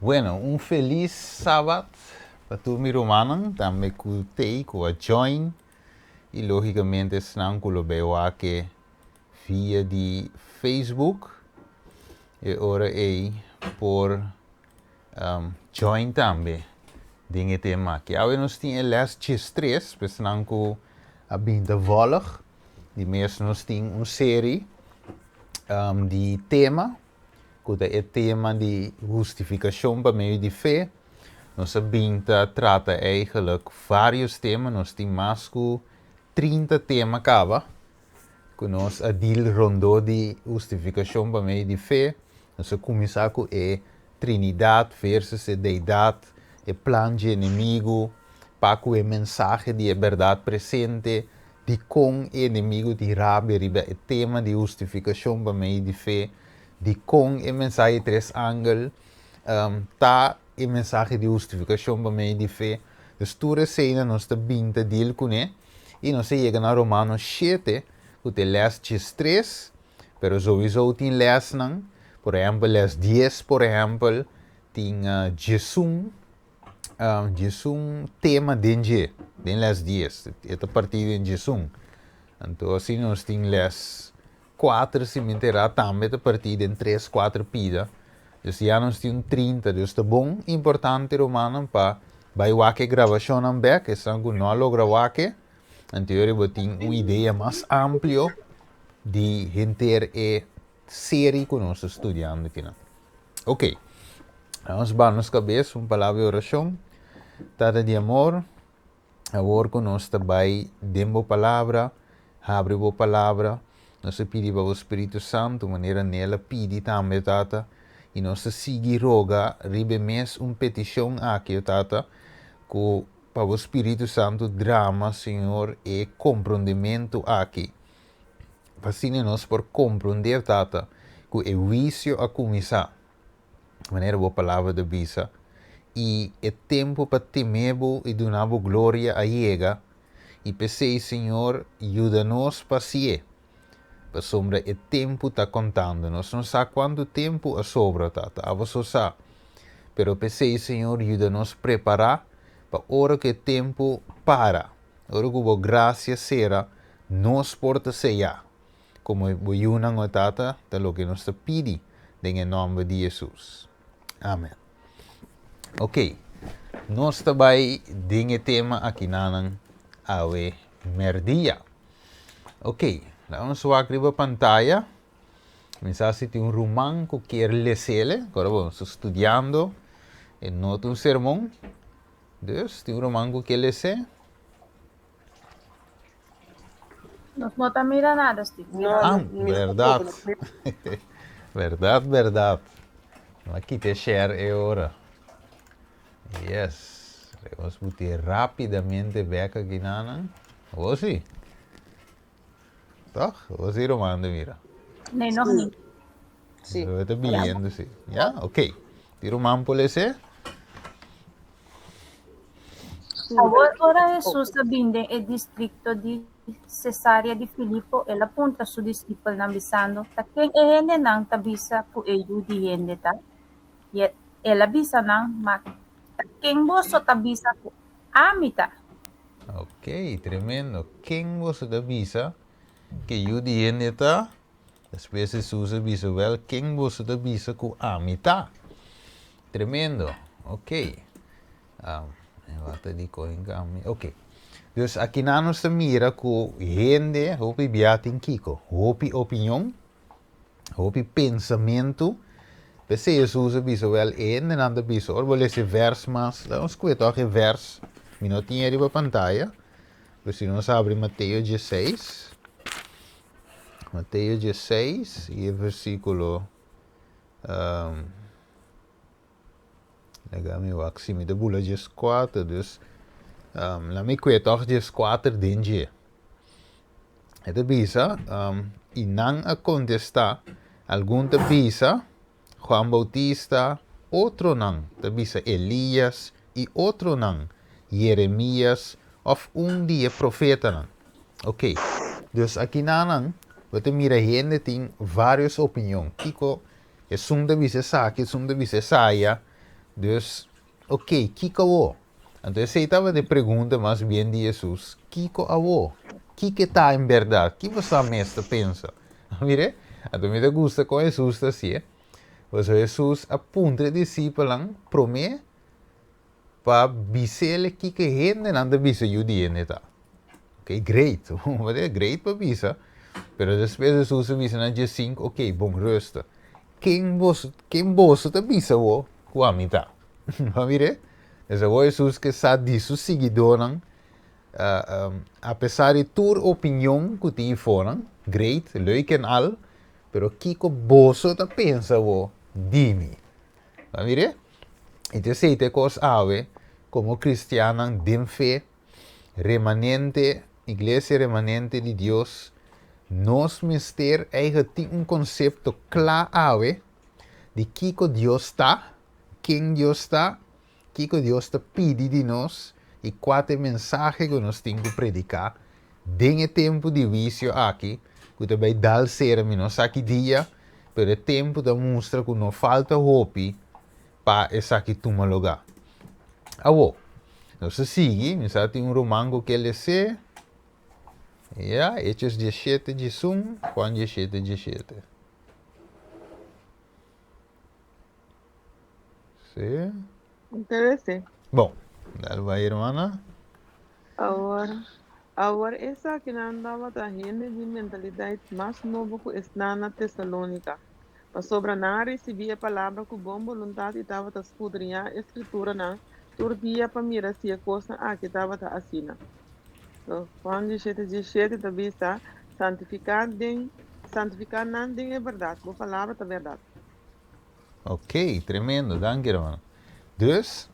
Bueno, un felis Sabat pa tur mi rumannan, tambe ku t'ei ku a join i lógikamente esnan ku lo bai wak via di Facebook e ora ei por join tambe den e tema aki. Awe nos tin e les 13, pa esnan ku a bin ta vòlg. Di mes nos tin un seri di tema ku ta e tema di hustifikashon pa medio di fe. Nos a bin ta trata eigenlijk vários tema, nos tin mas ku 30 tema kaba ku nos a deal rondó di hustifikashon pa medio di fe. Nos a kuminsá ku e Trinidat versus e Deidat, e plan dje enemigu, pa ku e mensahe di e bèrdat presente, dikon e enemigu tin rabia riba e tema di hustifikashon pa medio di fe, dikon e mensahe di tres angel ta e mensahe di hustifikashon pa medio di fe. Dus tur eseinan nos ta bin ta deal kuné i nos a yega na Romanos 7 ku ta e lès 13, pero souiso tin lèsnan, por ehèmpel lès 10 por ehèmpel tin 11 11 tema den dje, den lès 10, e ta partí den 11. Anto asina nos tin lès 4 si mi entera tambe ta partí den tres, kuater pida. Dus ya nos tin un 30, dus ta bon importante rumannan pa bai wak e grabashonnan bèk, esnan ku no a logra wak e, anto yori bo tin un idea mas amplio di henter e seri ku nos ta studiando kinan. Ok, nos ba nos kabes un palabra di orashon. Tata di amor, awor ku nos ta bai den bo palabra, habri bo palabra, nos ta pidi pa bo Spiritu Santu, manera Nel a pidi tambe, Tata, i nos ta sigui roga riba e mes un petishon aki, o Tata, ku pa bo Spiritu Santu drama, Señor, e komprondementu aki. Pa asina nos por komprondé, Tata, ku e huisio a kuminsá, manera bo Palabra ta bisa, i e tempu pa temé bo i duna bo gloria a yega, i p'esei, Señor, yuda nos pa hasié, pasobra e tempu ta kontando. Nos no sa kuantu tempu a sobra, Tata, abo so sa. Pero p'esei, Señor, yuda nos prepará pa ora ku e tempu para, ora ku bo grasia sera, Nos por ta seyá komo bo yunan, o Tata, ta loke nos ta pidi den e nòmber di Hesus. Amen. Ok, nos ta bai den e tema akinanan awe mèrdia. Ok, laga nos wak riba pantaya. Mi sa si tin un ruman ku kier lesele, kòrda bo, nos ta studiando e no ta un sermon. Dus, tin un ruman ku kier les'é? Nos no ta mira nada, Steve. No, Ah, mi berdad. tampoco, no. Berdad, berdad. Ma kita e share e ora. Yes. Nos buti rapidamente bek aki nanan. O si? Toch? O si Roman de mira? Nee, nog niet. Sí. We ta biniendo si. Ja, oké. Di Roman por lese? Awor ora Hesus a bin den e distrikto di Sesarea di Filipo, el a puntra su disipelnan, bisando, Ta ken e hendenan ta bisa ku e Yu di hende ta? I el a bisa nan, Ma ta ken boso ta bisa ku ami ta? Ok, tremendo. Ken boso ta bisa ku e Yu di hende ta? Despues Hesus a bisa, Wèl, ken boso ta bisa ku ami ta? Tremendo. Ok. Um, wat di koin kami. Ok. Dus aki nan nos ta mira ku hende hopi bia tin kiko? Hopi opinion, hopi pensamentu. P'esei Hesus a bisa, wèl, e hendenan ta bisa, ora bo lesa e vèrs mas, laga nos kue tòg e vèrs, mi no tin e riba pantaya, pero si nos habri Mateo 16, Mateo 16 i e versíkulo um, Laga mi wak si mi ta bula 14, dus um, la mi kue tòg 14 den dje. E ta bisa, um, i nan a kontestá, algun ta bisa Juan Bautista, otronan ta bisa Elías i otronan Jeremías òf un di e profetanan. Oké, dus akinanan bo ta mira hende tin vários opinion. Kiko Esun ta bisa esaki, esun ta bisa esaya. Dus, ok, kiko awo? Anto esei tabata e pregunta mas bien di Hesus, Kiko awo? Kiko ta en bèrdat? Ki boso mes ta pensa? Mire, anto mi ta gusta kon Hesus ta hasié. Pasobra Hesus a puntra e disipelnan promé pa bis'el kiko e hendenan ta bisa yu di hende ta. Ok, great. Great pa bisa. Pero despues Hesus a bisa nan diesinku, ok, bon, rusta. Ken boso, ken boso ta bisa bo ku ami ta? Bo a mir'é? Esei bo Hesus ke sa di su siguidónan, apesar di tur opinion ku tin ifonan, great, leuk en al, pero kiko boso ta pensa bo di mi? Bo a mir'é? I ta esei ta e kos awe, komo kristiannan den fe, remanente, iglesia remanente di Dios, nos mester eigen tin un konsepto kla awe di kiko Dios ta, ken Dios ta, kiko Dios ta pidi di nos i kua ta e mensahe ku nos tin ku prediká den e tempu di huisio aki ku ta bai dal sera mi no sa ki dia, pero e tempu ta mustra ku no falta hopi pa esaki tuma lugá. Awor, nos ta sigui, mi sa tin un ruman ku ke les'é. Ya, Hechos diesshete diesun, Juan diesshete diesshete. Sí. Interesé. Bon, dal bai hermana. Awor, awor esakinan tabata hende di mentalidat mas nobo ku esnan na Tesalónika. Pasobra nan a risibí e palabra ku bon boluntat i tabata skudriñá e Skrituranan tur dia pa mira si e kosnan aki tabata asina. Juan diesshete diesshete ta bisa, Santifiká den, santifiká nan den e bèrdat, bo palabra ta bèrdat. Ok, tremendo, danki hermano. Dus,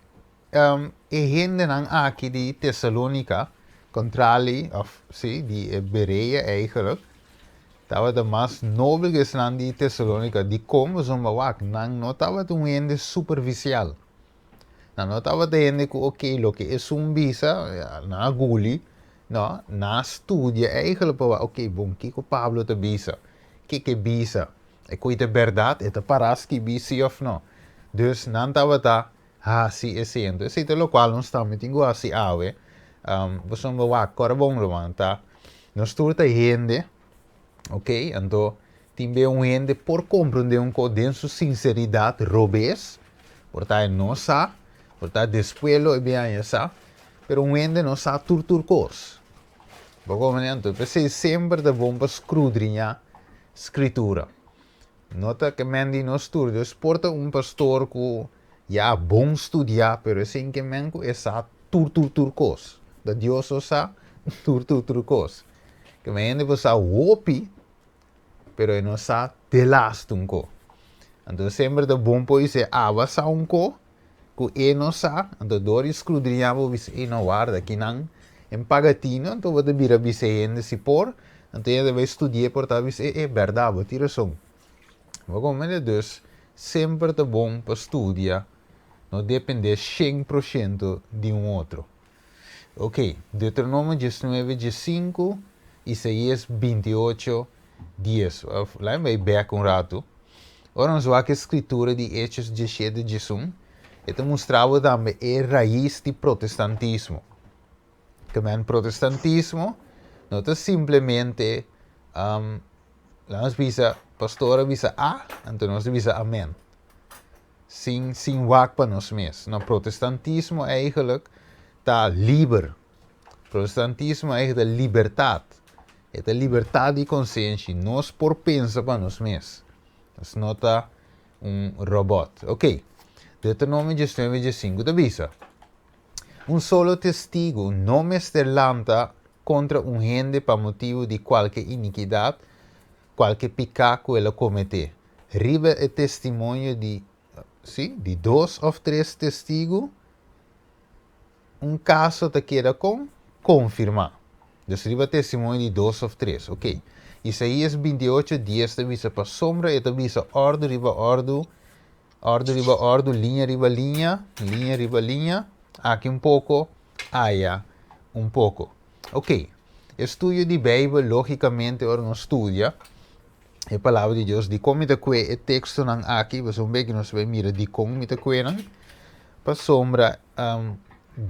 e hendenan aki di Tesalónika, kontrali, òf sí, di e Berea eigenlijk, Tabata mas nobel ku esnan di Tesalónika. Dikon? Pasobra wak, nan no tabata un hende superfisial. Nan no tabata hende ku, oke, loke esun bisa, nan a guli. No, nan a studia eigentlik pa wak, oke, bon, kiko Pablo ta bisa? Kiko e bisa? E koi ta bèrdat? E ta pará skibí si òf no? Dus nan tabata hasi esei. Anto esei ta lokual nos tambe tin ku hasi awe. Pasobra wak, kòrda bon ruman, ta nos tur ta hende, ok, anto tin be un hende por komprondé un kos den su sinseridat robes, por ta e no sa, por ta despues lo e bin haña sa, pero un hende no sa tur tur kos. Bo komprendé? Anto p'esei semper ta bon pa skrudriñá Skritura. No ta ke men di nos tur, dus por ta un pastor ku ya bon studiá, pero esei ke men ku e sa tur tur tur kos. Ta Dios so sa tur tur tur kos. Ke men hende por sa hopi, pero e no sa delaste un ko. Anto semper ta bon por bisa e aba sa un ko ku e no sa, anto dor di skrudriñá bo bisa, ey no warda kinan en paga tino, anto bo ta bira bisa e hende si por, anto e hende bai studi'é por ta bisa, e e bèrdat bo tin rason. Bo komprende? Dus semper ta bon pa studia, no dependé shen por shento di un otro. Ok, Deuteronomio diesnuebe diesinku, Isaías bintiocho dies. Laat mi bai bek un ratu. Ora nos wak e skritura di Hechos diesshete diesun, e ta mustra bo tambe e rais di protestantismo. Ke men protestantismo no ta simplemente, laat nos bisa, pastor a bisa A, anto nos ta bisa amen. Sin sin wak pa nos mes. No, protestantismo eigenlijk ta liber. Protestantismo eigenlijk ta libertad. E ta libertad di konsenshi. Nos por pensa pa nos mes. Nos no ta un robot. Ok. Deuteronomio 19, 15 ta bisa, Un solo testigu no mester lanta kontra un hende pa motibu di kualke inikidat, kualke piká ku el a kometé. Riba e testimonio di, sí, di dos òf tres testigu, un kaso ta keda kon? Konfirmá. Dus riba testimonio di dos òf tres. Oké. Isaías 28, 10 ta bisa, Pasobra e ta bisa òrdu riba òrdu, òrdu riba òrdu, liña riba liña, liña riba liña, aki un poko, aya un poko. Oké. E studio di Beibel, lógikamente, ora nos studia e Palabra di Dios, dikon mi ta kue e tekstonan aki? Pasobra un bes ku nos bai mira dikon mi ta kue nan. Pasobra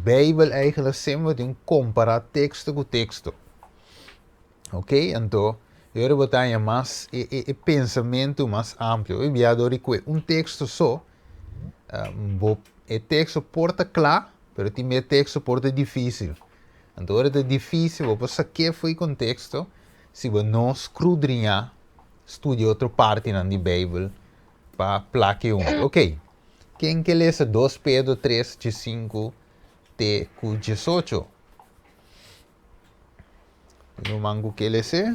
Beibel eigenlijk semper tin kompará teksto ku teksto. Ok, anto e ora bo ta haña mas e e e pensamentu mas amplio. Hopi bia dor di kue un teksto so, bo e teksto por ta kla, pero tin bia e teksto por ta difísil. Anto ora ta difísil bo por sak'é for di konteksto si bo no skrudriñá, studia otro partinan di Beibel pa plak'é huntu. Ok, ken ke lesa dos Pedro tres diesinku te ku diesocho? Ruman ku ke lese?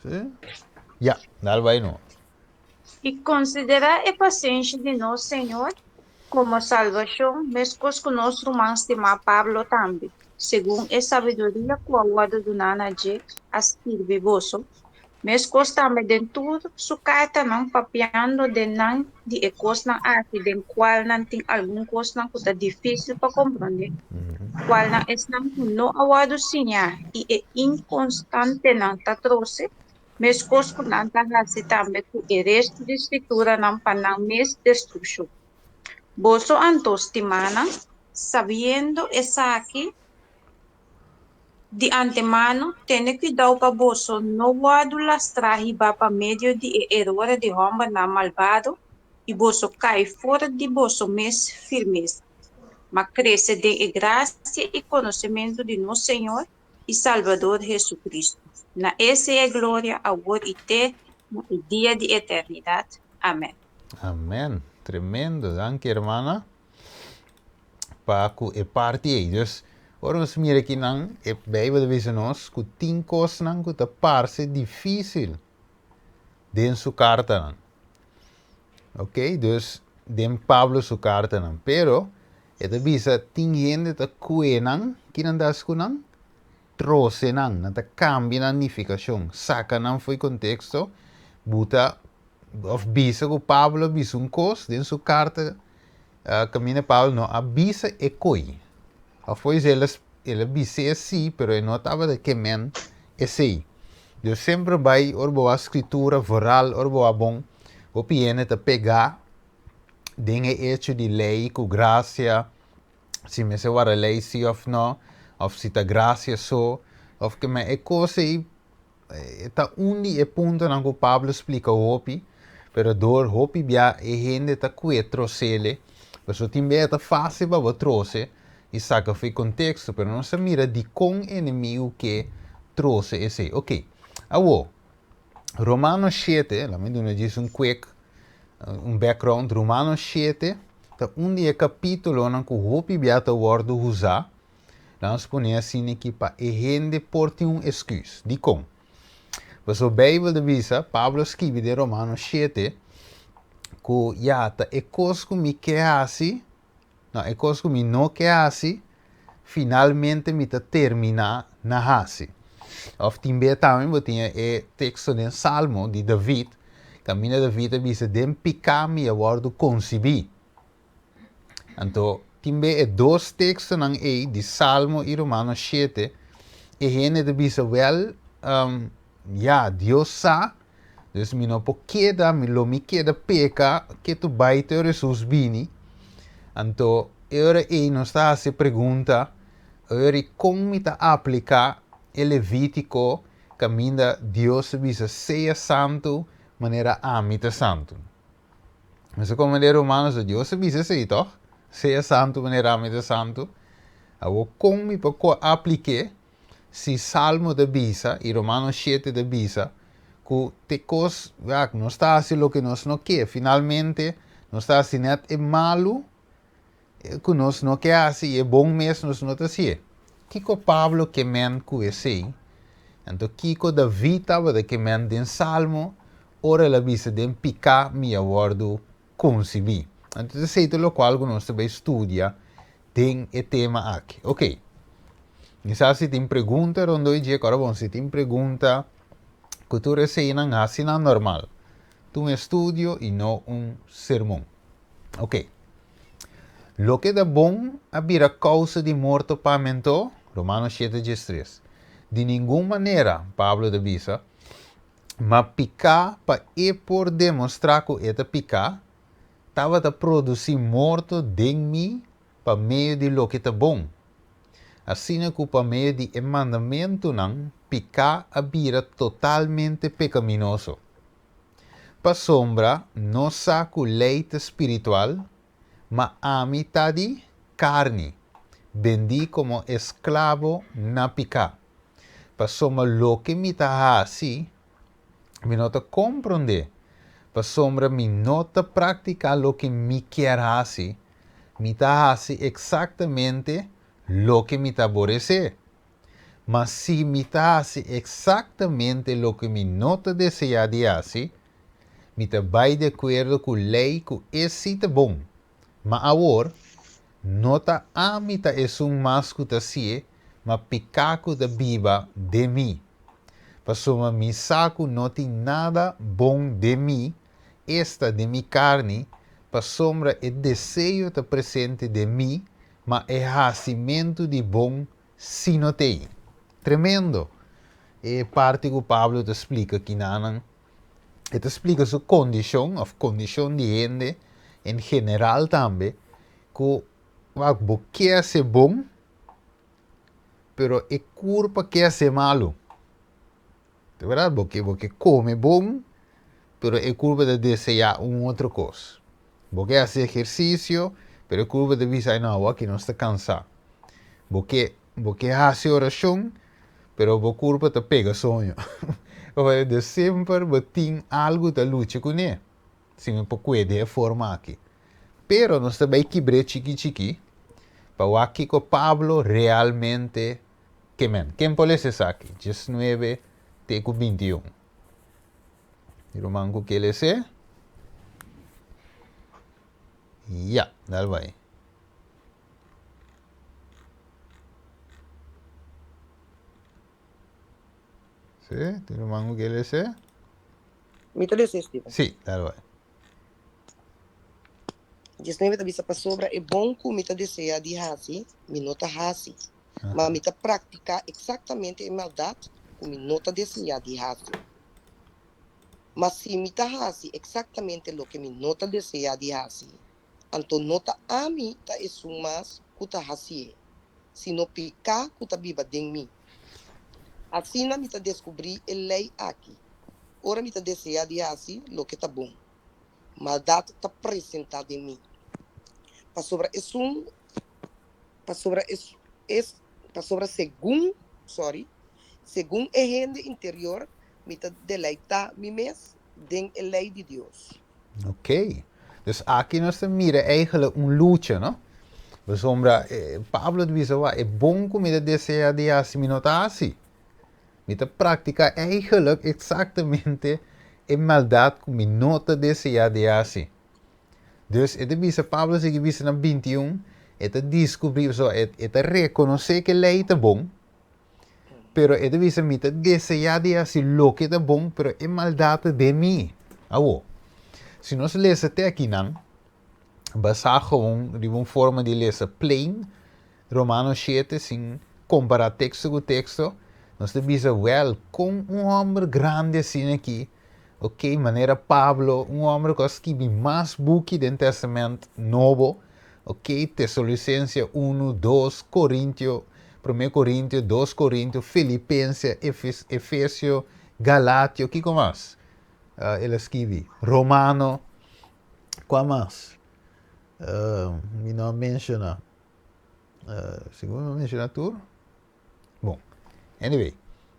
Sí? Ya, dal bai no. I konsiderá e pasenshi di nos Señor komo salbashon, meskos ku nos ruman stimá Pablo tambe, segun e sabiduria ku a wòrdu duná na dje, a skirbi boso, Meskos tambe den tur su kartanan papiando den nan di e kosnan aki den kualnan tin algun kosnan ku ta difísil pa komprondé, kualnan esnan ku no a wòrdu siñá i e inkonstantenan ta trose, meskos ku nan ta hasi tambe ku e restu di Skrituranan pa nan mes destrukshon. Boso anto, stimánan, sabiendo esaki, Di antemano, tene kuidou pa boso no wòrdu lastrá hibá pa medio di e eror di hòmbernan malbado i boso kai for di boso mes firmesa, ma krese den e grasia i konosementu di nos Señor i Salbador Hesu-Kristu. Na E sea e gloria awor i te na e dia di eternidat. Amèn. Amèn. Tremendo. Danki, hermana. pa ku e parti ei. Dus, ora nos mira kinan, e Beibel ta bisa nos ku tin kosnan ku ta parse difísil den su kartanan. Ok, dus den Pablo su kartanan. Pero, e ta bisa tin hende ta kue nan, kinan ta hasi ku nan? Trose nan, nan ta kambia nan nifikashon, saka nan fo'i konteksto, buta òf bisa ku Pablo a bisa un kos den su karta Kaminda Pablo no a bisa e koi. Of pues el a el a bis'é sí, pero e no tabata ke men esei. Dios semper bai ora bo wak Skritura, vooral ora bo wak bon, hopi hende ta pegá den e echo di lei ku grasia, si mester warda lei sí òf no, òf si ta grasia so, òf ke men e kos ei E ta un di e puntonan ku Pablo splika hopi, pero dor hopi bia e hende ta kue trosele, pasobra tin bia e ta fásil pa bo trose i saka for e konteksto, pero nos ta mira dikon enemigu ke trose esei. Oke, awor, Romano shete, laat mi duna djis un quick un background, Romano shete ta un di e kapitulonan ku hopi bia ta wòrdu usá Nan a spone asina ki pa e hende por tin un esküs. Dikon? Pasobra Beibel ta bisa, Pablo a skibi den Romano shete, ku ya ta e kos ku mi ke hasi, no, e kos ku mi no ke hasi, finalmente mi ta terminá na hasi. Òf tin bia tambe bo tin e teksto den Salmo di David, kaminda David a bisa, Den piká mi a wòrdu konsibí. Anto, tin be e dos tekstonan ei, di Salmo i Romano shete, e hende ta bisa, Wèl, ya, Dios sa, dus mi no por keda, mi lo mi keda peka ketu bai te ora Hesus bini. Anto, e ora ei nos ta hasi e pregunta, e ora ei kon mi ta apliká e Levítiko kaminda Dios ta bisa, Sea santu manera ami ta santu? Mester komprendé rumannan su Dios a bisa esei tòg, sea santu manera ami ta santu. Awor kon mi por ko aplik'é si Salmo ta bisa i Romanos shete ta bisa ku te kos wak nos ta hasi loke nos no ke, finalmente nos ta hasi nèt e malu ku nos no ke hasi i e bon mes nos no ta hasié. Kiko Pablo ke men ku esei? Anto kiko David tabata ke men den Salmo ora el a bisa den piká mi a wòrdu konsibí? Anto esei ta lokual ku nos ta bai studia den e tema aki. Oke, mi sa si tin pregunta rondó e dje, kòrda bon si tin pregunta ku tur eseinan hasi nan normal. Ta un estudio i no un sermon. Oke. Loke ta bon a bira kousa di morto pa mi anto? Romanos shete diestres. Di ningun manera, Pablo ta bisa. Ma piká pa e por demostrá ku e ta piká, tabata produsí morto den mi pa medio di loke ta bon. Asina ku pa medio di e mandamentunan piká a bira totalmente pekaminoso. Pasobra nos sa ku lei ta spiritual, ma ami ta di karni, bendí komo esklabo na piká. Pasobra loke mi ta hasi, mi no ta komprondé, pasobra mi no ta praktiká loke mi kier hasi, mi ta hasi eksaktamente loke mi ta aboresé. Ma si mi ta hasi eksaktamente loke mi no ta deseá di hasi, mi ta bai di akuerdo ku lei ku e sí ta bon. Ma awor, no ta ami ta esun mas ku ta hasié, ma piká ku ta biba den mi. Pasobra mi sa ku no tin nada bon den mi, esta den mi karni, pasobra e deseo ta presente den mi, ma e hasimentu di bon sí no t'ei. Tremendo! E parti ku Pablo ta splika kinanan, e ta splika su kondishon òf kondishon di hende en general tambe, ku wak bo ke hasi bon, pero e kurpa ke hasi malu. Ta berdad, bo ke bo ke kome bon, pero e kurpa ta deseá un otro kos. Bo ke hasi ehersisio, pero e kurpa ta bisa, ay no, awor nos ta kansá. Bo ke bo ke hasi orashon, pero bo kurpa ta pega soño. Dus semper bo tin algu ta lucha kuné, si mi por kue den e forma aki. Pero nos ta bai kibr'é chiki chiki pa wak kiko Pablo realmente ke men. Ken por lesa esaki? 19 te ku 21. E ruman ku ke les'é? Ya, dal bai. Sí, tin ruman ku ke les'é? Mi ta les'é, Steven. Sí, dal bai. 19 ta bisa, Pasobra e bon ku mi ta deseá di hasi, mi no ta hasi, ma mi ta praktiká eksaktamente e maldat ku mi no ta deseá di hasi. Ma si mi ta hasi eksaktamente loke mi no ta deseá di hasi, anto no ta ami ta esun mas ku ta hasié, sino piká ku ta biba den mi. Asina mi ta deskubrí e lei aki, Ora mi ta deseá di hasi loke ta bon, maldat ta presentá den mi. Pasobra esun, pasobra es, es, pasobra segun, sorry, segun e hende interior mi ta deleitá mi mes den e lei di Dios. Ok. Dus aki nos ta mira eigenlijk un lucha, no? Pasobra Pablo ta bisa, wak, e bon ku mi ta deseá di hasi mi no ta hasi. Mi ta praktiká eigenlijk eksaktamente e maldat ku mi no ta deseá di hasi. Dus e ta bisa, Pablo sigui bisa na 21, e ta diskubrí, so e, e ta rekonosé ku e lei ta bon, pero e ta bisa mi ta deseá di hasi loke ta bon, pero e maldat ta den mi. Awo, si nos lesa te akinan, basá gewoon riba un forma di lesa plain, Romano 7, sin kompará teksto ku teksto, nos ta bisa, wèl, kon un hòmber grandi asina aki, ok, manera Pablo, un hòmber ku a skibi mas buki den Tèstamènt Nobo, ok, Tesalonisensia unu, dos, Korintio, Promé Korintio, dos Korintio, Filipensia, Efesio, Galatio, kiko mas el a skibi? Romano, kua mas? Mi no a menshoná. Sigur mi a menshoná tur? Bon, anyway,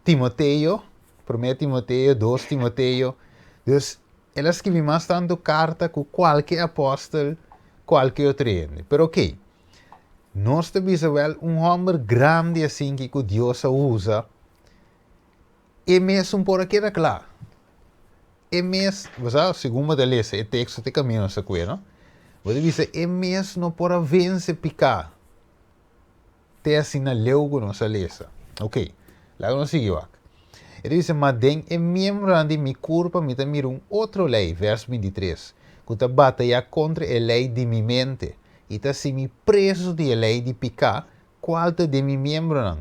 Timoteo, Promé Timoteo, dos Timoteo. Dus, el a skibi mas tantu karta ku kualke apòstel, kualke otro hende. Pero oké, nos ta bisa wèl un hòmber grandi asinki ku Dios a usa, e mesun por a keda kla. E mes, bo sa, segun bo ta lesa e teksto te kaminda nos ta kue, no? Bo ta bisa e mes no por a vense piká te asina leu ku nos a lesa. Ok, laga nos sigui wak. E ta bisa, Ma den e miembronan di mi kurpa mi ta mira un otro lei, vers 23, ku ta batayá kontra e lei di mi mente i ta hasi mi preso di e lei di piká kual ta den mi miembronan.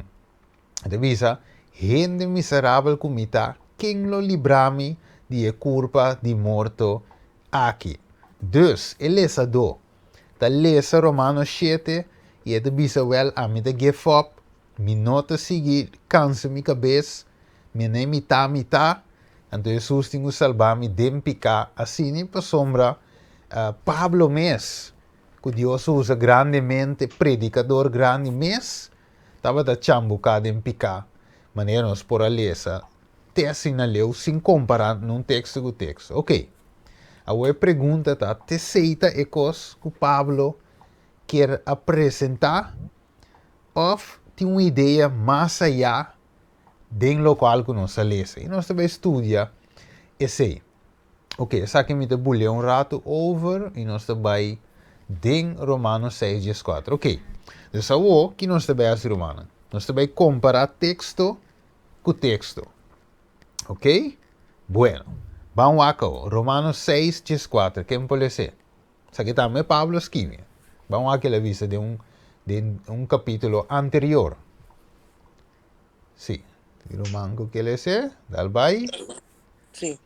E ta bisa, Hende miserabel ku mi ta, Ken lo libra mi di e kurpa di morto aki? Dus, e lesadó ta lesa Romanos shete i e ta bisa, Wèl, ami ta give up, mi no ta sigui kansa mi kabes, mi a mitá mitá, anto Hesus tin ku salba mi den piká. Asina pasobra Pablo mes, ku Dios usa grandemente, predikador grandi mes, tabata chambuká den piká, manera nos por a lesa te asina leu sin kompará nun teksto ku teksto. Oke, awor e pregunta ta, T'esei ta e kos ku Pablo kier a presentá òf tin un idea mas ayá den lokual ku nos a lesa? I nos ta bai studia esei. Oke, esaki mi ta bulia un ratu over i nos ta bai den Romano 6 dieskuater. Oke, dus awor ki nos ta bai hasi rumannan? Nos ta bai kompará teksto ku teksto. Oke? Bueno, ban wak awor. Romano 6 dieskuater, ken por les'é? Esaki tambe Pablo a skibi. Ban wak el a bisa den un den un kapítulo anterior. Sí. Tin ruman ku ke les'é? Dal bai. Sí.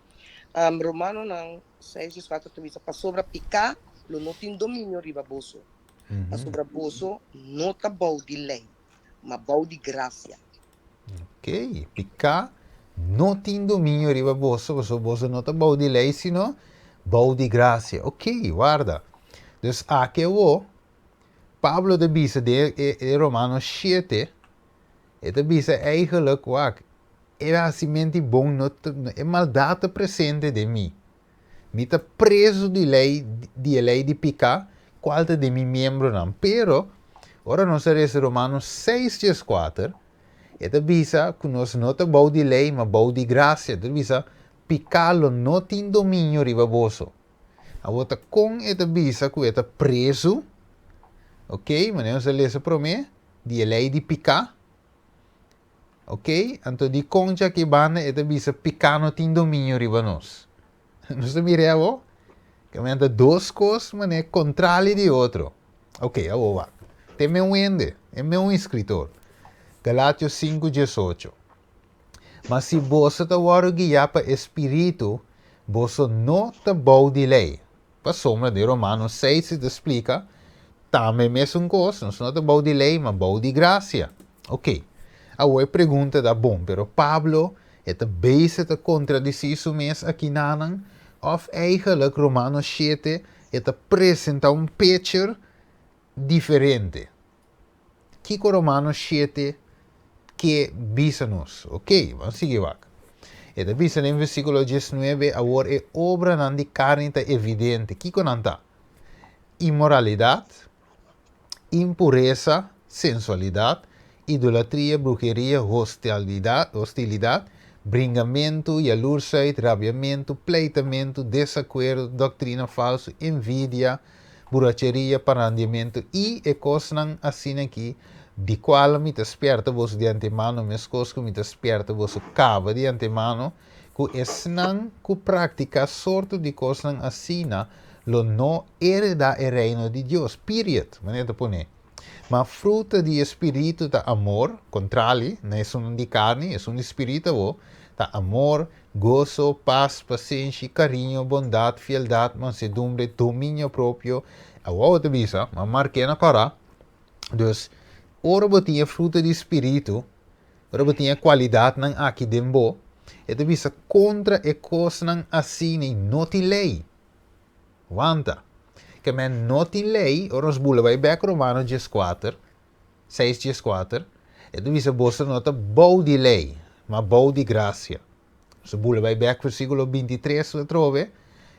Um, Romanonan 6, 14 ta bisa, Pasobra piká lo no tin dominio riba boso, pasobra boso no ta bou di lei, ma bou di grasia. Ok, piká no tin dominio riba boso, pasobra boso no ta bou di lei, sino bou di grasia. Ok, warda. Dus aki awor, Pablo ta bisa den e, e Romanos 7, e ta bisa eigenlijk, wak, E hasimenti bon no ta, e maldat ta presente den mi. Mi ta preso di lei, di e lei di piká, kual ta den mi miembronan. Pero, ora nos a resa Romanos seis dieskuater, e ta bisa ku nos no ta bou di lei, ma bou di grasia. E ta bisa, Piká lo no tin dominio riba boso. Awor ta kon e ta bisa ku e ta preso? Oké, manera nos a lesa promé, di e lei di piká. Ok, anto di koncha aki banda e ta bisa piká no tin dominio riba nos. Nos ta mira awor? Ke men ta dos kos manera kontrali di otro. Ok, awor wak. Te men un hende, e men un eskritor. Galatios sinku diesocho. Ma si boso ta wòrdu guiá pa e Spiritu, boso no ta bou di lei. Pasobra den Romanos seis e ta splika tambe mesun kos, nos no ta bou di lei, ma bou di grasia. Oké, awor e pregunta ta, bon, pero Pablo e ta bezig ta kontradisí su mes akinanan? Òf eigenlijk Romanos shete e ta presentá un picture diferente? Kiko Romanos shete ke bisa nos? Oké, ban sigui wak. E ta bisa den versíkulo diesnuebe, Awor e obranan di karni ta evidente. Kiko nan ta? Inmoralidat, impuresa, sensualidat, idolatria, bruheria, hostilidat, bringamentu, yalursheid, rabiamentu, pleitamentu, desakuerdo, doktrina falsu, envidia, buracheria, parandiamentu i e kosnan asina aki, di kual mi ta spièrta boso di antemano, meskos ku mi ta spièrta boso kaba di antemano, ku esnan ku praktiká sorto di kosnan asina lo no heredá e Reino di Dios. Period, manera ta pone. Ma fruta di e Spiritu ta amor, kontrali na esunnan di karni, esun di Spiritu awor ta amor, Goso, pas, pasenshi, kariño, bondat, fieldat, mansedumbre, dominio propio. Awor bo ta bisa, ma mark'é na kòrá. Dus, ora bo tin e fruta di spiritu, ora bo tin e kualidatnan aki den bo, e ta bisa kontra e kosnan asina i no tin lei. Wanta. Ke men no tin lei, ora nos bula bai bèk Romano dieskuater, seis dieskuater, e ta bisa boso no ta bou di lei, ma bou di grasia. Nos ta bula bai bèk versíkulo bintitres atrobe,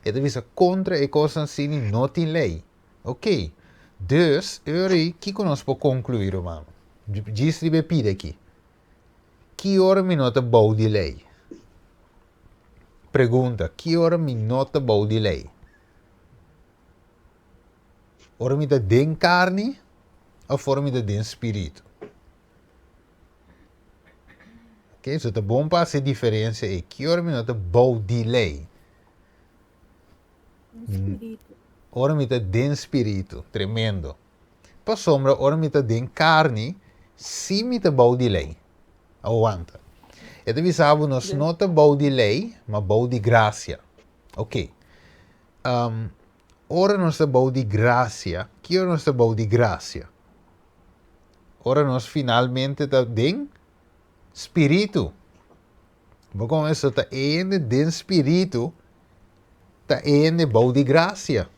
e ta bisa kontra e kosnan asina no tin lei. Oké, dus, e ora ei kiko nos por konkluí, ruman? Djis riba e pida aki. Ki ora mi no ta bou di lei? Pregunta, ki ora mi no ta bou di lei? Ora mi ta den karni of ora mi ta den spiritu? Ok, so ta bon pa hasi e diferensia ei. Ki ora mi no ta bou di lei? Spiritu. Ora mi ta den spiritu. Tremendo. Pasobra ora mi ta den karni, si mi ta bou di lei. Awanta. E ta bisa bo nos no ta bou di lei, ma bou di grasia. Ok. Ora nos ta bou di grasia, ki ora nos ta bou di grasia? Ora nos finalmente ta den spiritu. Bo kon eso ta hende den spiritu ta hende bou di grasia.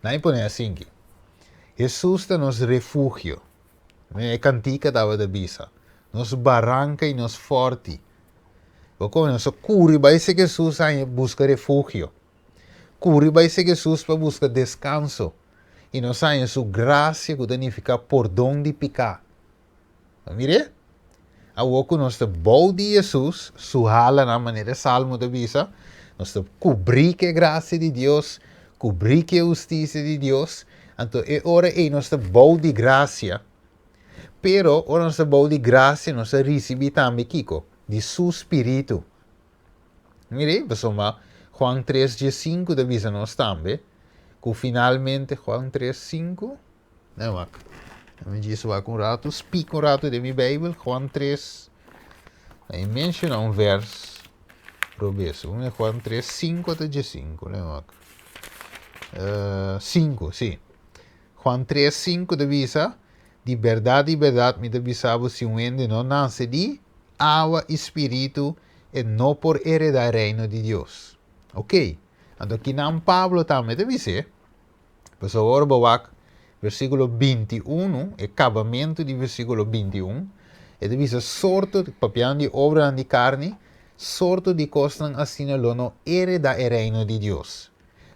Nan pone asinki. Hesus ta nos refugio. E kantika tabata bisa. Nos baranka i nos fòrti. Bo kon nos a kuri bai serka Hesus haña buska refugio. Kuri bai serka Hesus pa buska deskanso. I nos haña su grasia ku ta nifiká pordon di piká. Bo mir'é? Awor ku nos ta bou di Hesus su halanan, manera e Salmo ta bisa, nos ta kubrí ku e grasia di Dios, kubrí ku e hustisia di Dios, anto e ora ei nos ta bou di grasia. Pero ora nos ta bou di grasia nos ta risibí tambe kiko? Di su spiritu. Mir'é, pasobra Juan tres diesinku ta bisa nos tambe ku finalmente, Juan tres sinku? Nen wak. Mi djis wak un ratu, spik un ratu den mi Bijbel, Juan 3. Ahí menciona un vers robes. Un Juan 3, 5 te 5. Nen wak. 5, sí. Juan 3, 5 te bisa, di berdad, di berdad, mi te bisa bo si un hende no nace di awa y spiritu, e no por hereda reino di Dios. Ok. Anto kinan Pablo tambe te bise, Pasobra ora bo wak versíkulo 21, e kabamentu di versíkulo 21, e ta bisa sorto, papiando di obranan di karni, sorto di kosnan asina lo no heredá e reino di Dios.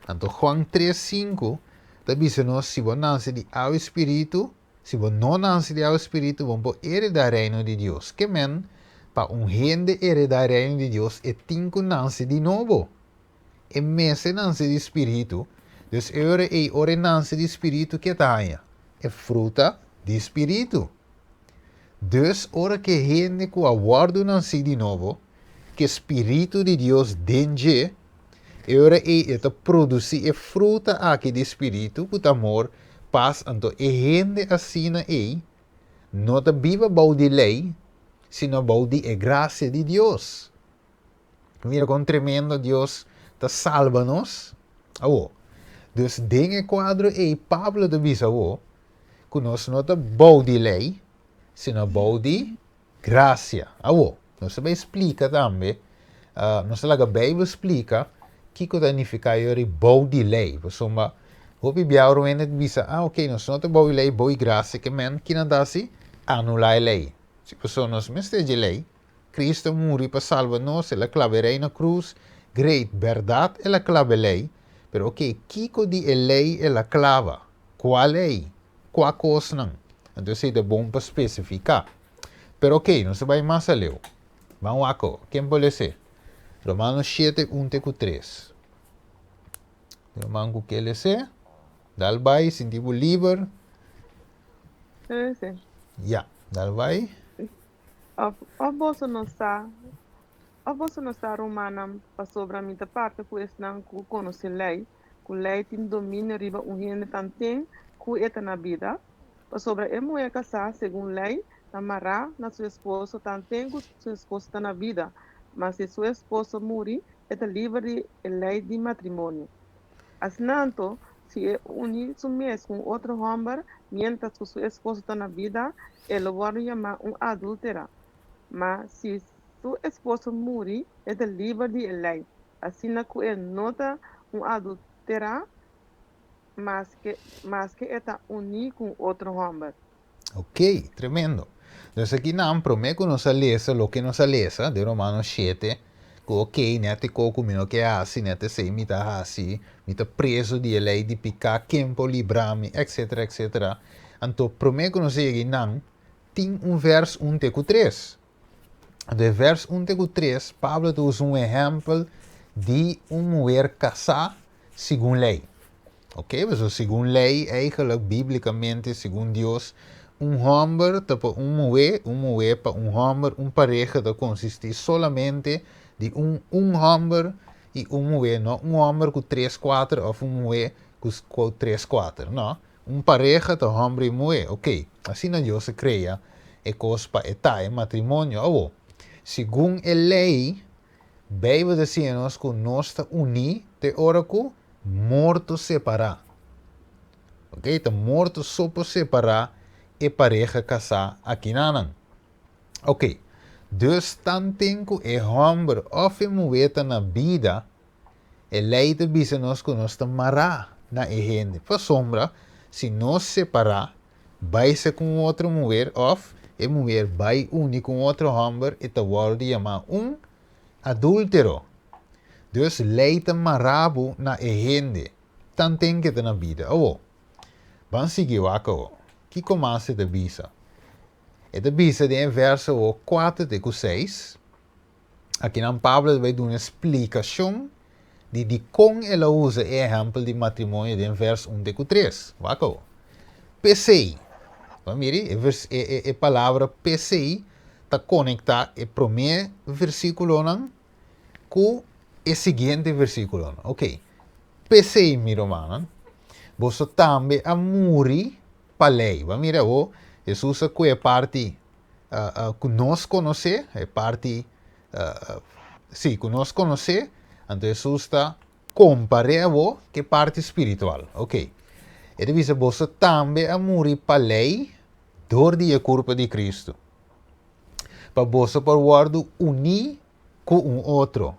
Anto Juan 3, 5 ta bisa nos si bo nase di awa i spiritu, si bo no nase di awa i spiritu, bo no por heredá e reino di Dios. Ke men, pa un hende heredá e reino di Dios, e tin ku nase di nobo. E mester nanse di spiritu, dus e ora ei ora e nanse di spiritu ke ta haña? E fruta di spiritu. Dus ora ke hende ku a wòrdu nansí di nobo, ke spiritu di Dios den dje, e ora ei e ta produsí e fruta aki di spiritu ku ta amor, pas, anto e hende asina ei no ta biba bou di lei, sino bou di e grasia di Dios. Mira kon tremendo Dios ta salba nos awo. Dus den e kuadro ei Pablo ta bisa awo ku nos no ta bou di lei, sino bou di grasia. Awo, nos ta bai splika tambe, nos ta laga Beibel splika kiko ta nifiká yori bou di lei. Pasobra hopi bia ora un hende ta bisa, ah ok, nos no ta bou di lei, bou di grasia, ke men kinan ta hasi? Anulá e lei. Si pasobra nos mester dje lei. Cristo a muri pa salba nos, el a claba e rey na cruz, great, berdad el a claba e ley, pero ok, kico di e ley el a claba? Cua ley? Cua cosnan? Anto esey ta bon pa specifica. Pero ok, nos ta bay mas aleu. Ban wak awo, ken por lese? Romanos shete, un te cu tres. Roman cu ke lese? Dal bay, sinti bo liber. Lese. Ya, dal bay. Of, of boso no sa, of boso no sa, rumannan, pasobra mi ta papia ku esnan ku konosé lei, ku lei tin dominio riba un hende tanten ku e ta na bida? Pasobra e muhé kasá segun lei ta mará na su esposo tanten ku su esposo ta na bida, ma si su esposo muri, e ta liber di e lei di matrimonio. Asina anto, si e uni su mes ku un otro hòmber miéntras ku su esposo ta na bida, e lo wòrdu yamá un adúltera. Ma si su esposo muri, e ta liber di e lei, asina ku e no ta un adúltera maske maske e ta uní ku un otro hòmber. Ok, tremendo. Dus aki nan, promé ku nos a lesa loke nos a lesa den Romanos shete, ku ok, nèt e kos ku mi no ke hasi, nèt esei mi ta hasi, mi ta preso di e lei di piká, ken por libra mi, etsetera, etsetera. Anto, promé ku nos a yega einan, tin un vèrs un te ku tres. Anto e vèrs un te ku tres, Pablo ta usa un ehèmpel di un muher kasá segun lei. Ok, pasobra segun lei, eigenlijk, bíblikamente, segun Dios, un hòmber ta pa un muhé, un muhé pa un hòmber, un pareha ta konsistí solamente di un un hòmber i un muhé, no un hòmber ku tres kuater òf un muhé ku ku tres kuater, no. Un pareha ta hòmber i muhé, ok, asina Dios a krea e kos pa e ta, e matrimonio. Awor, Segun e lei, Beibel ta siña nos ku nos ta uní te ora ku morto separá. Ok, ta morto so por separá e pareha kasá akinanan. Ok, dus tanten ku e hòmber òf e muhé ta na bida, e lei ta bisa nos ku nos ta mará na e hende. Pasobra si nos separá, bai sa ku un otro muher òf e muher bai uni ku un otro hòmber, e ta wòrdu yamá un adúltero. Dus lei ta mará bo na e hende, tanten ku e ta na bida. Awor, ban sigui wak awor. Kiko mas e ta bisa? E ta bisa den e verso 4 te ku 6, akinan Pablo ta bai duna splikashon di dikon el a usa e ehèmpel di matrimonio den vers 1 te ku 3. Wak awor. P'esei, bo a mira e vers, e, e, e palabra p'esei ta konektá e promé versíkulonan ku e siguiente versíkulonan. Oké. P'esei, mi rumannan, boso tambe a muri pa lei. Bo a mira awor, Hesus a kue parti ku nos konosé, e parti, sí, ku nos konosé, anto Hesus ta kompar'é awor ku e parti spiritual. Ok. E ta bisa, Boso tambe a muri pa lei dor di e kurpa di Kristu, pa boso por wòrdu uní ku un otro,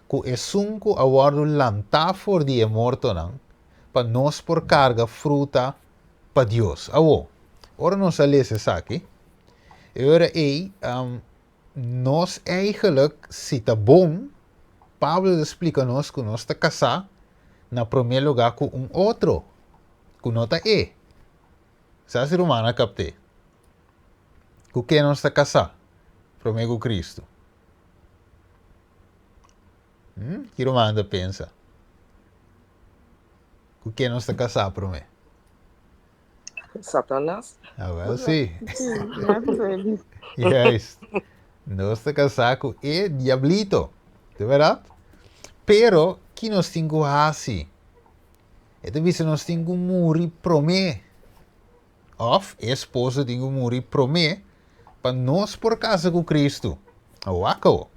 ku esun ku a wòrdu lantá for di e mortonan, pa nos por karga fruta pa Dios. Awor, ora nos a lesa esaki, e ora ei nos eigenlijk, si ta bon, Pablo ta splika nos ku nos ta kasá na promé lugá ku un otro, ku no ta e. Sa si ruman a kapt'é? Ku ken nos ta kasá promé ku Kristu? Hmm? Ki ruman ta pensa? Ku ken nos ta kasá promé? Satanas. Ah, wel, sí. Juist. Nos ta kasá ku e diablito. De verdad? Pero, ki nos tin ku hasi? E ta bisa nos tin ku muri promé. Òf, e esposo tin ku muri promé pa nos por kasa ku Kristu. Wak awo.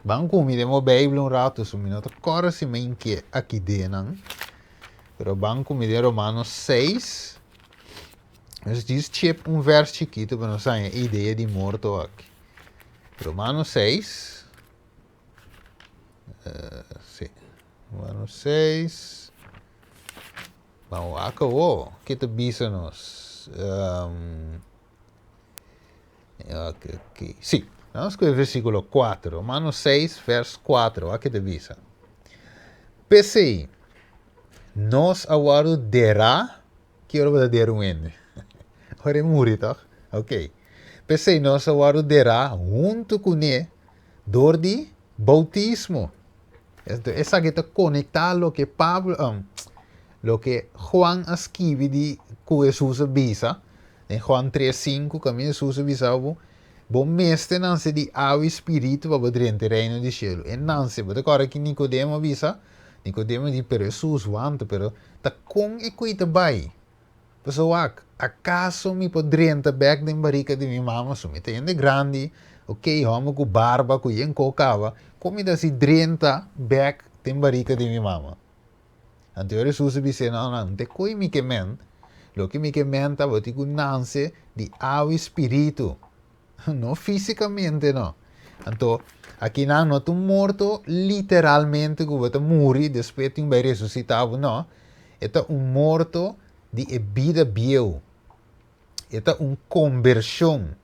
Ban ku mi den bo Beibel un ratu, so mi no ta kòrda si mi inke aki den nan. Pero ban ku mi den Romanos 6. Nos djis chip un vèrs chikitu pa nos haña e idea di morto aki. Romanos 6. Sí. Romanos 6. Ban wak awo. Ke ta bisa nos? Ok, ok. Sí, vamos ku e versíkulo 4. Romanos 6, vers 4. Wak ke ta bisa. P'esei, nos a wòrdu derá. Ki ora bo ta dera un hende? Ora e muri, tòg? Ok. P'esei nos a wòrdu derá huntu kuné dor di boutismo. Esaki ta konektá loke Pablo, loke Juan a skibi di ku Hesus a bisa den Juan 3:5, kaminda Hesus a bisa bo, Bo mester nanse di awa i spiritu pa bo drenta e reino di shelu. E nanse, bo ta kòrda ki Nikodemo a bisa? Nikodemo di, Pero Hesus, wanta, pero ta kon e kui ta bai? Pasobra wak, akaso mi por drenta bèk den barika di mi mama? So mi ta hende grandi, ok, hòmber ku barba, ku yen kò kaba, kon mi ta hasi drenta bèk den barika di mi mama? Anto Hesus a bis'é, No, no, no ta e koi mi ke men. Loke mi ke men ta bo tin ku nanse di awa i spiritu. No físikamente, no. Anto, akinan no ta un morto literalmente ku bo ta muri despues tin bai resusitá bo, no. E ta un morto di e bida bieu. E ta un kombershon.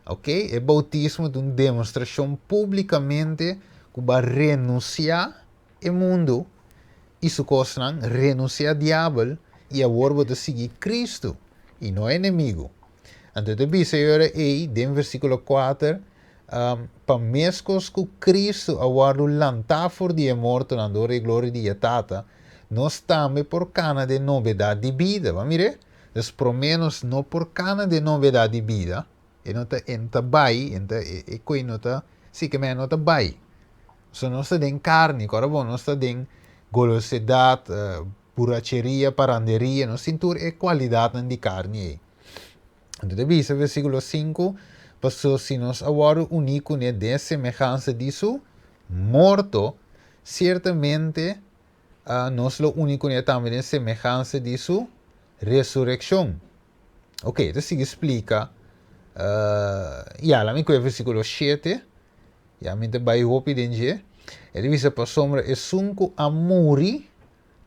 Ok? E boutismo ta un demostrashon públikamente ku bo a renunsiá e mundu i su kosnan, renunsiá diabel i awor bo ta sigui Kristu i no e enemigu. Anto e ta bisa e ora ei den versíkulo kuater, Pa meskos ku Kristu a wòrdu lantá for di e mortonan dor e gloria di e Tata, nos tambe por kana den nobedat di bida. Bo a mir'é? Dus promé nos no por kana den nobedat di bida, e no ta e no ta bai, e no ta e koi no ta, sí ke men no ta bai. So nos ta den karni, kòrda bon, nos ta den golosedat, buracheria, paranderia, nos tin tur e kualidatnan di karni ei. Anto ta bisa versíkulo 5, Paso si nos a wòrdu uní kuné den semehansa di su morto, siertamente nos lo uni kuné tambe den semehansa di su resurekshon. Ok, e ta sigui splika, ya, laat mi kohe versíkulo shete, ya mi ta bai hopi den dje. E ta bisa, Pasobra esun ku a muri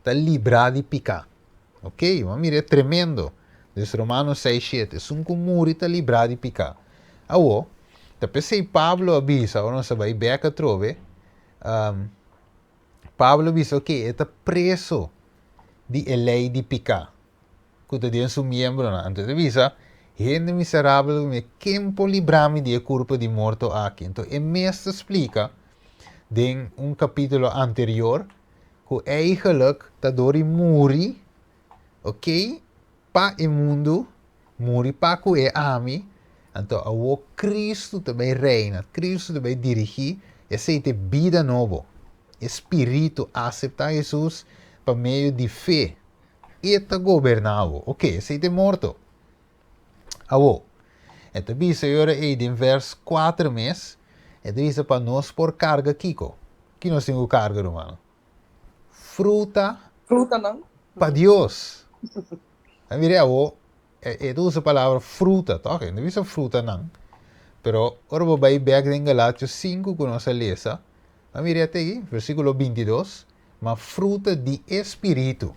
ta librá di piká. Ok, bo a mira e tremendo. Dus Romanos seis shete, esun ku muri ta librá di piká. Awor, ta p'esei Pablo a bisa, ora nos a bai bèk atrobe, Pablo a bisa, ok, e ta preso di e lei di piká ku ta den su miembronan. Anto e ta bisa, Hende miserabel ku mi, ken por libra mi di e kurpa di morto aki? Anto e mes ta splika den un kapítulo anterior ku eigenlijk ta dor di muri, ok, pa e mundu, muri pa ku e ami, anto awor Kristu ta bai reina, Kristu ta bai dirigí, esei ta e bida nobo. E spiritu aseptá Hesus pa medio di fe, e ta goberná bo. Ok, esei ta e morto. Awor, e ta bisa e ora ei den vers kuater mes, e ta bisa pa nos por karga kiko? Ki nos tin ku karga, rumannan? Fruta. Frutanan. Pa Dios. A mira awor, e ta usa palabra fruta, tòg? E no ta bisa frutanan. Pero ora bo bai bèk den Galatios sinku ku nos a lesa, a mira te aki, versíkulo bintidos, ma fruta di e spiritu.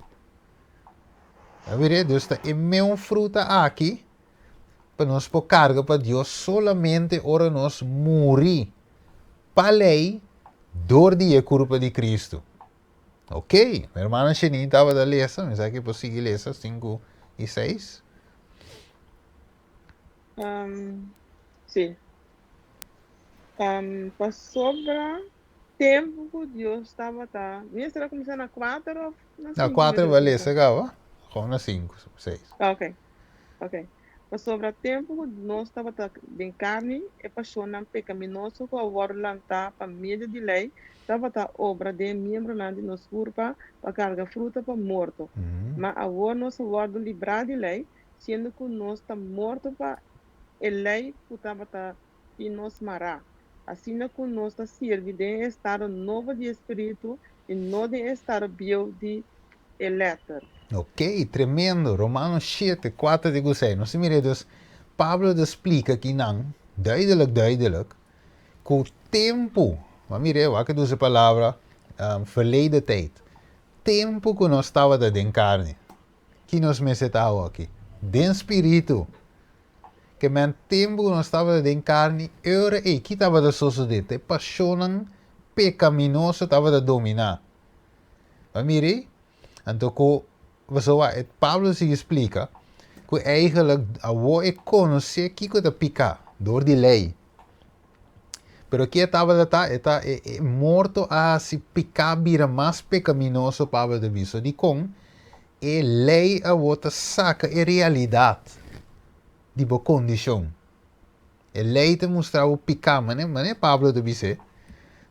A mira, dus ta e meun fruta aki pa nos por karga pa Dios solamente ora nos muri pa lei dor di e kurpa di Kristu. Ok, mi hermana Shenine tabata lesa, mi sa ke por sigui lesa sinku i seis. Um, sí. Um, pasobra tempu ku Dios tabata, mi estará kuminsá na kuater of na Na sinku? kuater bo a lesa kaba, gewoon na sinku, seis. Ok, ok. Pasobra tempu ku nos tabata den karni, e pashonnan pekaminoso ku a wòrdu lantá pa medio di lei tabata obra den miembronan di nos kurpa pa karga fruta pa morto. Ma awor nos a wòrdu librá di lei, siendo ku nos ta morto pa e lei ku tabata tin nos mará, asina ku nos ta sirbi den e estado nobo di e spiritu i no den e estado bieu di e lèter. Ok, tremendo! Romanos shete, kuater te ku seis. Nos ta mira dus, Pablo ta splika kinan, duidelijk, duidelijk, ku tempu, bo a mira, wak e usa e palabra, verleden tijd, tempu ku nos tabata den karni, ki nos mester ta awoki? Den spiritu. Ke men tempu ku nos tabata den karni, e ora ei, ki tabata sosodé? Ta e pashonnan pekaminoso tabata dominá. Bo a mira ei? Anto ku, pasobra e Pablo sigui splika ku eigenlijk awor e konosé kiko ta piká dor di lei. Pero ki e tabata ta? E ta e, e morto a hasi piká bira mas pekaminoso, Pablo ta bisa. Dikon? E lei awor ta saka e realidat di bo kondishon. E lei ta mustra bo piká, mane, mane Pablo ta bis'é.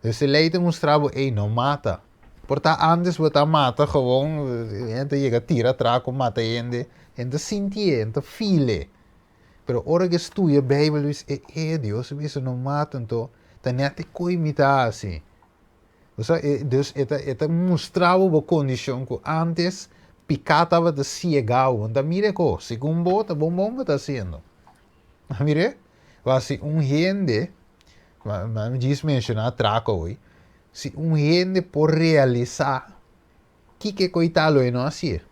Dus e lei ta mustra bo, ey, no mata. Por ta antes bo ta mata gewoon, hende ta yega tira traco mata hende, hende ta sintié, hende ta fil'é. Pero ora ke studia Bijbel, bo bisa, e, e, Dios a bisa no mata, anto ta nèt e koi mi ta hasi. Bo sa, e, dus e ta, e ta mustra bo bo kondishon ku antes piká tabata siega bo. Bo no ta mira e kos, segun bo ta bon bon bo ta hasiendo. A mir'é? Wa si un hende, ma mi djis menshoná atrako awor, si un hende por realisá kiko e koitá lo e no hasié.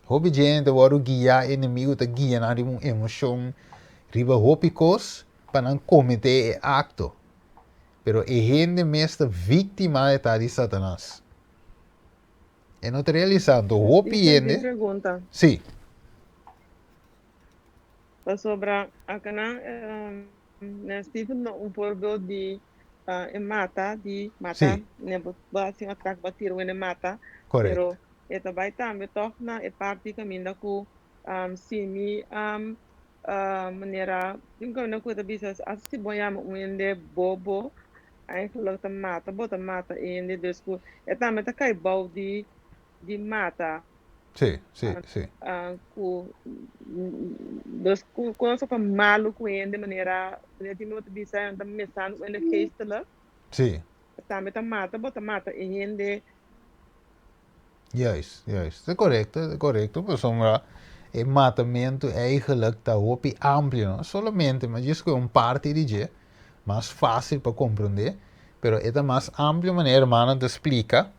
Hopi djente ta wòrdu guiá, e enemigu ta guia nan riba un emoshon, riba hopi kos pa nan kometé e akto. Pero e hende mes ta víktima e ta di Satanas. E no ta realisá, anto hopi hende. Pregunta. Sí. Pasobra akanan na Steven na un voorbeeld di e mata di mata Sí. ne bo bo hasi un attack bo tira wene mata Correct. pero e ta bai tambe tog na e parti kaminda ku si mi manera tin kaminda ku e ta bisa asta si bo yama un hende bobo eigenlijk ta mata bo ta mata e hende dus ku e tambe ta kai bou di di mata. Sí, sí, sí. Ku dus ku ku nos ta malu ku hende manera manera tin bo ta bisa nan ta mesando ku hende geestelijk. Sí. Tambe ta mata bo ta mata e hende. Juist, juist. Ta korekto, ta korekto pasobra e matamentu eigenlijk ta hopi amplio, no solamente, ma djis ku e un parti di dje, mas fásil pa komprondé, pero e ta mas amplio manera e hermano ta splika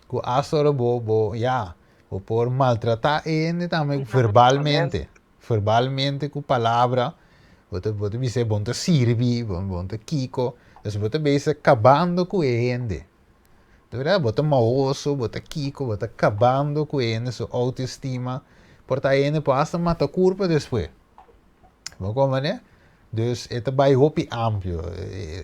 ku asta ora bo bo ya bo por maltratá e hende tambe verbalmente, verbalmente ku palabra bo ta bo ta bis'é bo no ta sirbi, bo bo no ta kiko, dus bo ta bisa kabando ku e hende. Di berdad bo ta mahoso, bo ta kiko, bo ta kabando ku e hende su outoestima, por ta e hende por asta mata kurpa despues. Bo komprende? Dus e ta bai hopi amplio.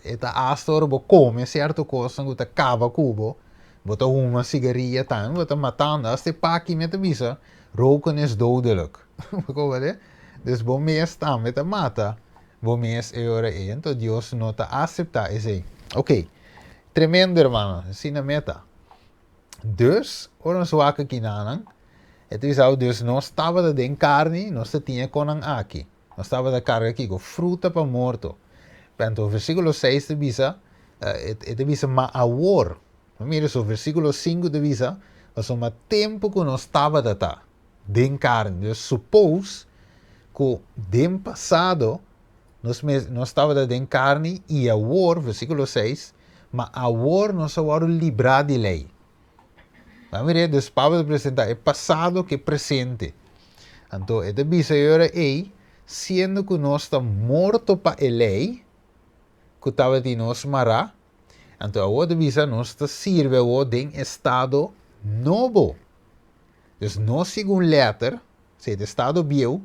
E ta asta ora bo kome sierto kosnan ku ta kaba ku bo, bo ta huma sigaria tambe bo ta matando, asta e paki mi ta bisa roken is dodelijk. Bo komprende? Dus bo mes tambe ta mata bo mes e ora ei. Anto Dios no ta aseptá esei. Oké, tremendo hermano, asina meta. Dus, ora nos wak aki nanan, e ta bisa dus nos tabata den karni, nos ta tin e konan aki. Nos tabata karga kiko? Fruta pa morto. Anto versíkulo seis ta bisa, e ta bisa ma awor. Mira so, versíkulo sinku ta bisa, pasobra ma tempu ku nos tabata ta den karni. Dus suppose ku den pasado nos mes nos tabata den karni i awor, versíkulo seis, ma awor nos a wòrdu librá di lei. Nan mira, dus Pablo ta presentá e pasado ku e presente. Anto e ta bisa e ora ei, siendo ku nos ta morto pa e lei ku tabatin nos mará, anto awor ta bisa nos ta sirbi awor den estado nobo. Dus no segun lèter, si ta estado bieu,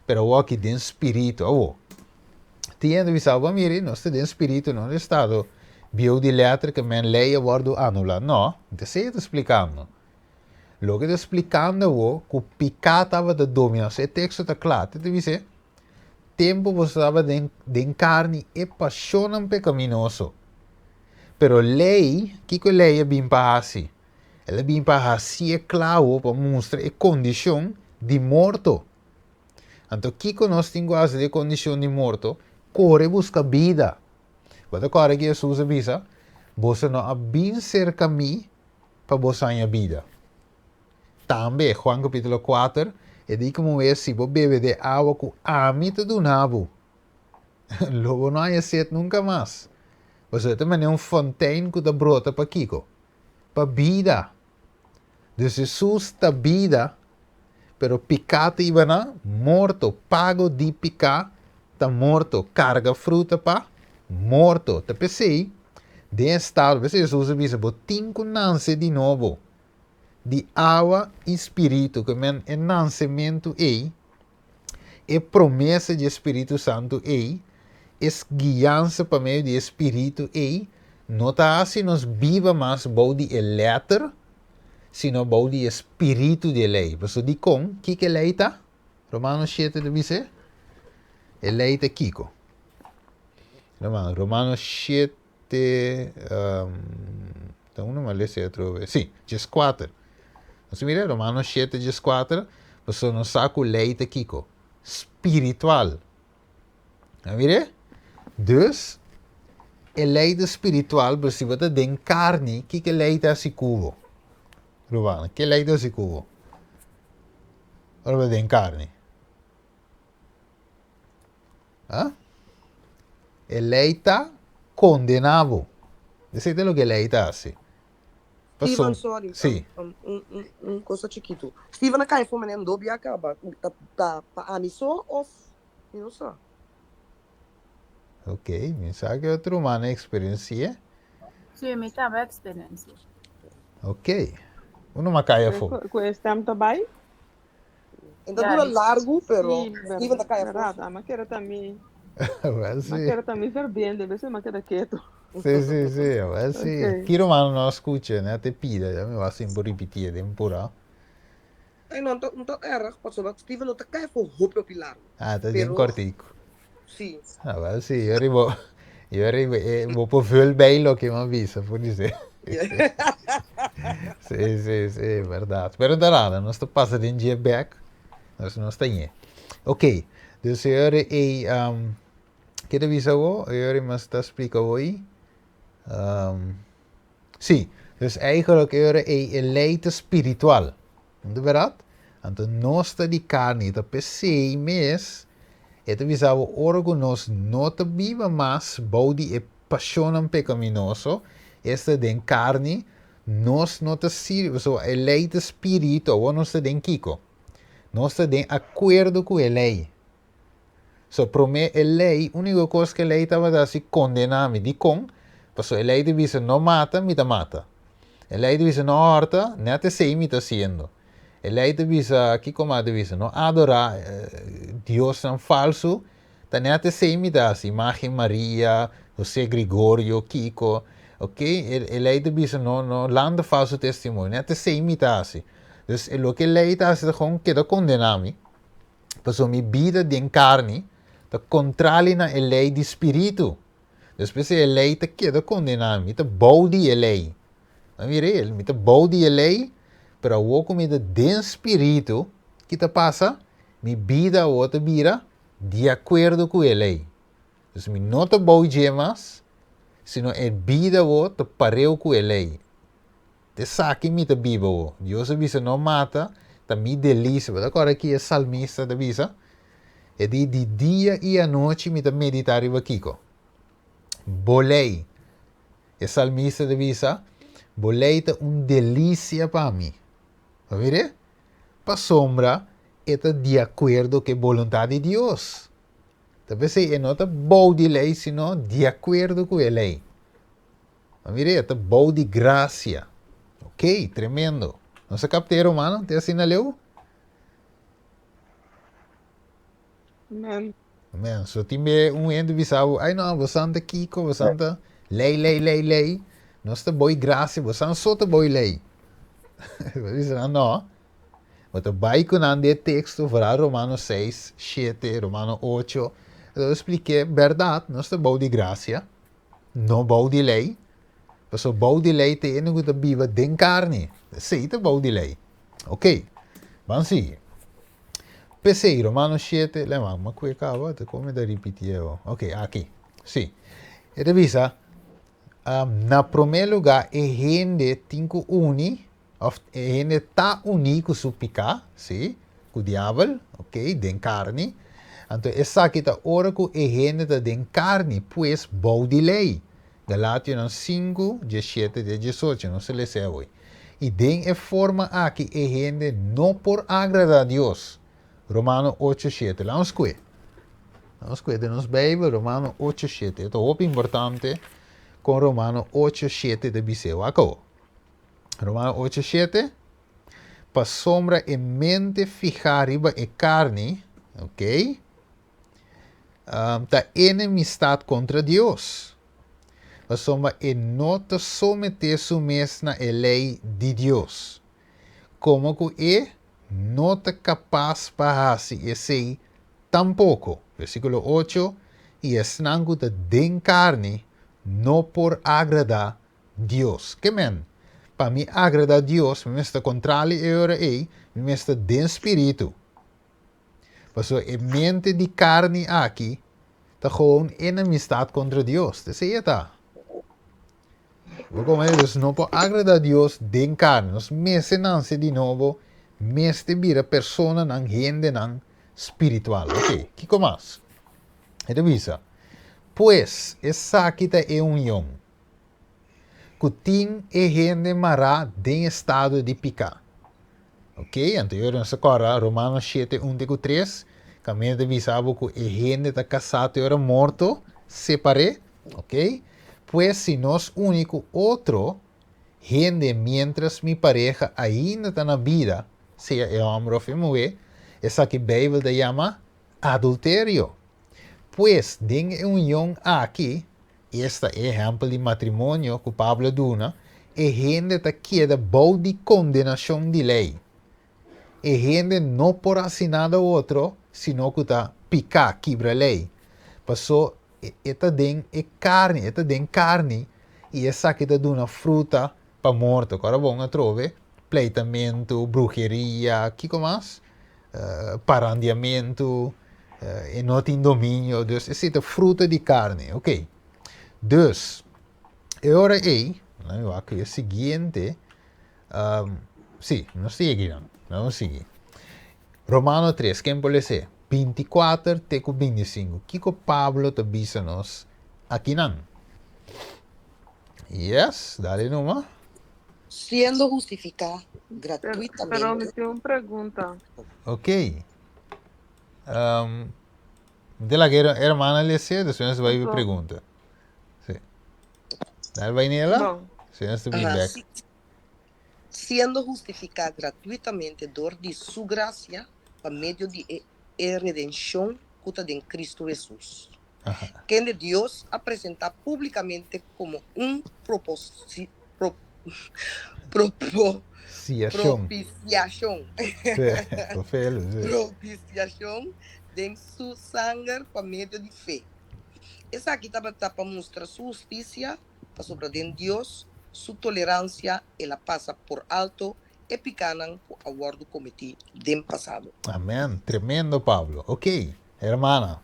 pero awor aki den spiritu. Awor, tin hende bisa, awor mira, nos ta den spiritu, no den estado bieu di lèter ke men lei a wòrdu anulá. No, no ta esei e ta splikando. Loke ta splikando awor ku piká tabata dominá. E teksto ta kla, ta bisa, Tempu boso tabata den den karni e pashonnan pekaminoso. Pero lei, kiko e lei a bin pa hasi? El a bin pa hasié kla awor pa mustra e kondishon di morto. Anto kiko nos tin ku hasi den e kondishon di morto? Kore buska bida. Bo ta kòrda ku Hesus a bisa, Boso no a bin serka mi pa boso haña bida. Tambe, Juan kapítulo kuater, e di komo es, Si bo bebe di e awa ku ami ta duna bo, lo bo no haña set nunka mas. Pasobra e ta manera un fontein ku ta brota pa kiko? Pa bida. Dus Hesus ta bida, pero piká ta iba na morto. Pago di piká ta morto. Karga fruta pa morto. Ta p'esei, den estado, p'esei Hesus a bisa, bo tin ku nanse di nobo, di awa i spiritu. Ke men e nansementu ei, e promesa di e Spiritu Santu ei, e guiansa pa medio di e Spiritu ei, no ta hasi nos biba mas bou di e lèter, sino bou di e spiritu di e lei. Pasobra dikon? Kiko e lei ta? Romanos shete ta bis'é. E lei ta kiko? Romanos, Romanos shete, ta unu mas lesa atrobe. Sí, dieskuater. Nos mira Romanos shete dieskuater, pasobra nos sa ku lei ta kiko? Spiritual. A mira? Dus, e lei ta spiritual, pero si bo ta den karni, kiko e lei ta hasi ku bo? Ruman, ke lei ta hasi ku bo? Ora bo ta den karni. Ah? E lei ta kondená bo. Esei ta loke e lei ta hasi. Steven, sorry. Sí. Un, un, un cosa chiquito. Steven a cai for manera un dobi a caba. Ta, ta pa ami so of mi no sa. Ok, mi sa ke otro ruman a experienci'e. Sí, mi tambe a experienci'e. Ok. Uno ma cai afo. Ku e stem ta bai? E ta dura largu, pero Sí, Steven ta cai afo. verdad. A kere ta mi, Wel a sí. kere ta mi ferviente, bes mi a keda ketu. Sí, sí, sí, wel sí. Ok. Ki ruman no a scucha, ne te pida, ya mi wak sin por ripitié den pura. Ay, no, no ta erg, pasobra Steven no ta cai afo hopi hopi largu. Ah, ta den Pero, cortico. sí. Ah, wel sí, yo riba, yo riba, eh, bo por vul bij loke mi a bisa, por dice. Sí, sí, sí, bèrdat. Pero ta nada, nos ta pasa den dje bèk, nos no ta ñe. Ok, dus e ora ei, um, ke ta bisa bo? E ora ei mas ta splika bo ei. Um, sí, dus eigenlijk e ora ei e lei ta spiritual. No ta bèrdat? Anto nos ta di karni, ta p'esei mes e ta bisa bo ora ku nos no ta biba mas bou di e pashonnan pekaminoso, esta den karni, nos no ta sirbi, pasobra e lei ta spiritu, awor nos ta den kiko? Nos ta den akuerdo ku e lei. So promé e lei, úniko kos ku e lei tabata hasi kondená mi. Dikon? Pasobra e lei ta bisa no mata, mi ta mata. E lei ta bisa no hòrta, nèt esei mi ta hasiendo. E lei ta bisa, kiko mas ta bisa? No adorá diosnan falsu, ta nèt esei mi ta hasi. Imágen Maria, José Gregorio, kiko. Ok, e lei ta bisa no no lanta falsu testimonio, nèt esei mi ta hasi. Dus loke e lei ta hasi ta kon keda kondená mi. Pasobra mi bida den karni ta kontrali na e lei di spiritu. Despues e lei ta keda kondená mi, mi ta bou di e lei. Nan mira ei, mi ta bou di e lei, pero awor ku mi ta den spiritu, ki ta pasa? Mi bida awor ta bira di akuerdo ku e lei. Dus mi no ta bou dje mas, sino e bida awor ta pareu ku e lei. T'esaki mi ta biba bo. Dios a bisa no mata, ta mi delisia. Bo ta kòrda ki e salmista ta bisa? E di, di dia i anochi mi ta meditá riba kiko? Bo lei. E salmista ta bisa, bo lei ta un delisia pa mi. Bo mira? Pasobra e ta di akuerdo ku e boluntat di Dios. Ta p'esei e no ta bou di lei, sino di akuerdo ku e lei. Ma mira e ta bou di gracia. Ok, tremendo. Nos a capta e rumannan? Te asina leu? Amen. Amen. So tin be un hende bisa bo, ay no, bosan ta kiko, bosan ta lei, lei, lei, lei. Nos ta bou gracia, bosan so ta bou lei. Bo bisa nan no. Bo ta bai ku nan den e teksto, vooral Romano 6, 7, Romano 8. Bo ta splik'é, bèrdat, nos ta bou di gracia. No bou di lei, pasobra bou di lei ta e hende ku ta biba den karni. Esei ta bou di lei. Ok, ban sigui. P'esei, Romano shete, lei wak, mi a kue kaba, ta kon mi ta ripitié awor? Ok, aki, si. E ta bisa, Na promé lugá e hende tin ku uni, òf e hende ta uní ku su piká, sí, ku diabel, ok, den karni. Anto esaki ta ora ku e hende ta den karni, pues bou di lei. Galationan sinku, diesshete te diesocho, nos ta lesa awe. I den e forma aki e hende no por agradá Dios. Romano ocho, shete. Laga nos kue. Laga nos kue den nos Beibel, Romano ocho, shete. E ta hopi importante kon Romano ocho, shete ta bis'é. Wak awo. Romano ocho shete, Pasobra e mente fihá riba e karni, ok, ta enemistat kontra Dios, pasobra e no ta someté su mes na e lei di Dios, komo ku e no ta kapas pa hasi esei tampoko. Versíkulo ocho, I esnan ku ta den karni no por agradá Dios. Ke men? Pa mi agrada Dios, mi mester kontrali e ora ei, mi mester den spiritu. Pasobra e mente di karni aki ta gewoon enemistat kontra Dios. Ta esei e ta. Bo komprende? Dus no por agrada Dios den karni. Nos mester nanse di nobo, mester bira personanan, hendenan spiritual. Oke, kiko mas? E ta bisa, Pues, esaki ta e union ku tin e hende mará den estado di piká. Ok, anto yo nos ta kòrda Romanos shete un te ku tres, kaminda ta bisa bo ku e hende ta kasá te ora morto separ'é. Ok, pues si nos uni ku otro hende miéntras mi pareha ainda ta na bida, sea e hòmber òf e muhé, esaki Beibel ta yama adulterio. Pues, den e union aki, esta e ehèmpel di matrimonio ku Pablo a duna, e hende ta keda bou di kondenashon di lei. E hende no por hasi nada otro sino ku ta piká, kibra lei. Pasó e ta den e karni, e ta den karni, I esaki ta duna fruta pa morto. Ku ora bon atrobe, pleitamentu, bruheria, kiko mas? Parandiamentu, e no tin dominio. Dus esei ta fruta di karni. Ok. Dus, e ora ei, laat mi wak e siguiente. Sí, nos sigui nan. Nos sigui. Romano 3, ken por les'é? 24 te ku 25. Kiko Pablo ta bisa nos akinan? Yes, dale numa. Siendo hustifiká Pero, pero mi gratuitamente. tin un pregunta. Ok. Um, de la que hermana les'é, despues nos bai Paso, pregunta. Sí. Dale bai Nela. bon, Si nos ta bin Aha, bek. si, siendo hustifiká gratuitamente dor di Su grasia pa medio di e e redenshon ku ta den Kristu Hesus, kende Dios a presentá públikamente komo un proposi, pro, propo, Siashon. propisiashon, Sí, perfecto, sí. propisiashon den Su sanger pa medio di fe. Esaki tabata pa mustra Su hustisia pasobra den Dios su toleransia el a pasa por alto e pikánan ku a wòrdu kometí den pasado. Amen. Tremendo Pablo. Ok, hermana.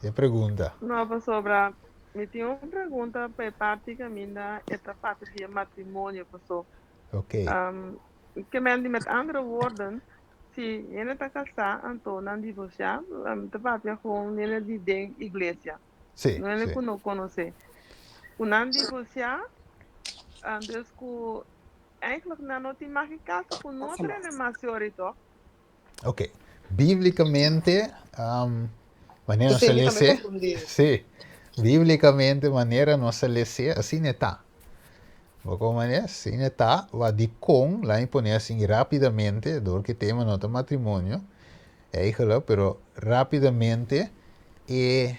E pregunta. No, pasobra mi tin un pregunta pa e parti kaminda e ta papia di e matrimonio, paso. Ok. Ke men di met andere woorden, si hende ta kasá anto nan divorsiá, mi ta papia kon hende di den iglesia. Sí, No hende sí. ku no konosé. Ku nan divorsiá, dus ku eigenlijk nan no tin mag di kasa ku no Pasa otro hende mas. mas yori tòg? Ok. Bíblikamente, manera nos Esei a mi tambe les'é, konfundí. sí, bíblikamente manera nos a les'é, asina e ta. Bo komo manera? Asina e ta, wak dikon, laat mi pone asin rápidamente, dor ku e tema no ta matrimonio, Eigenlijk, pero rápidamente e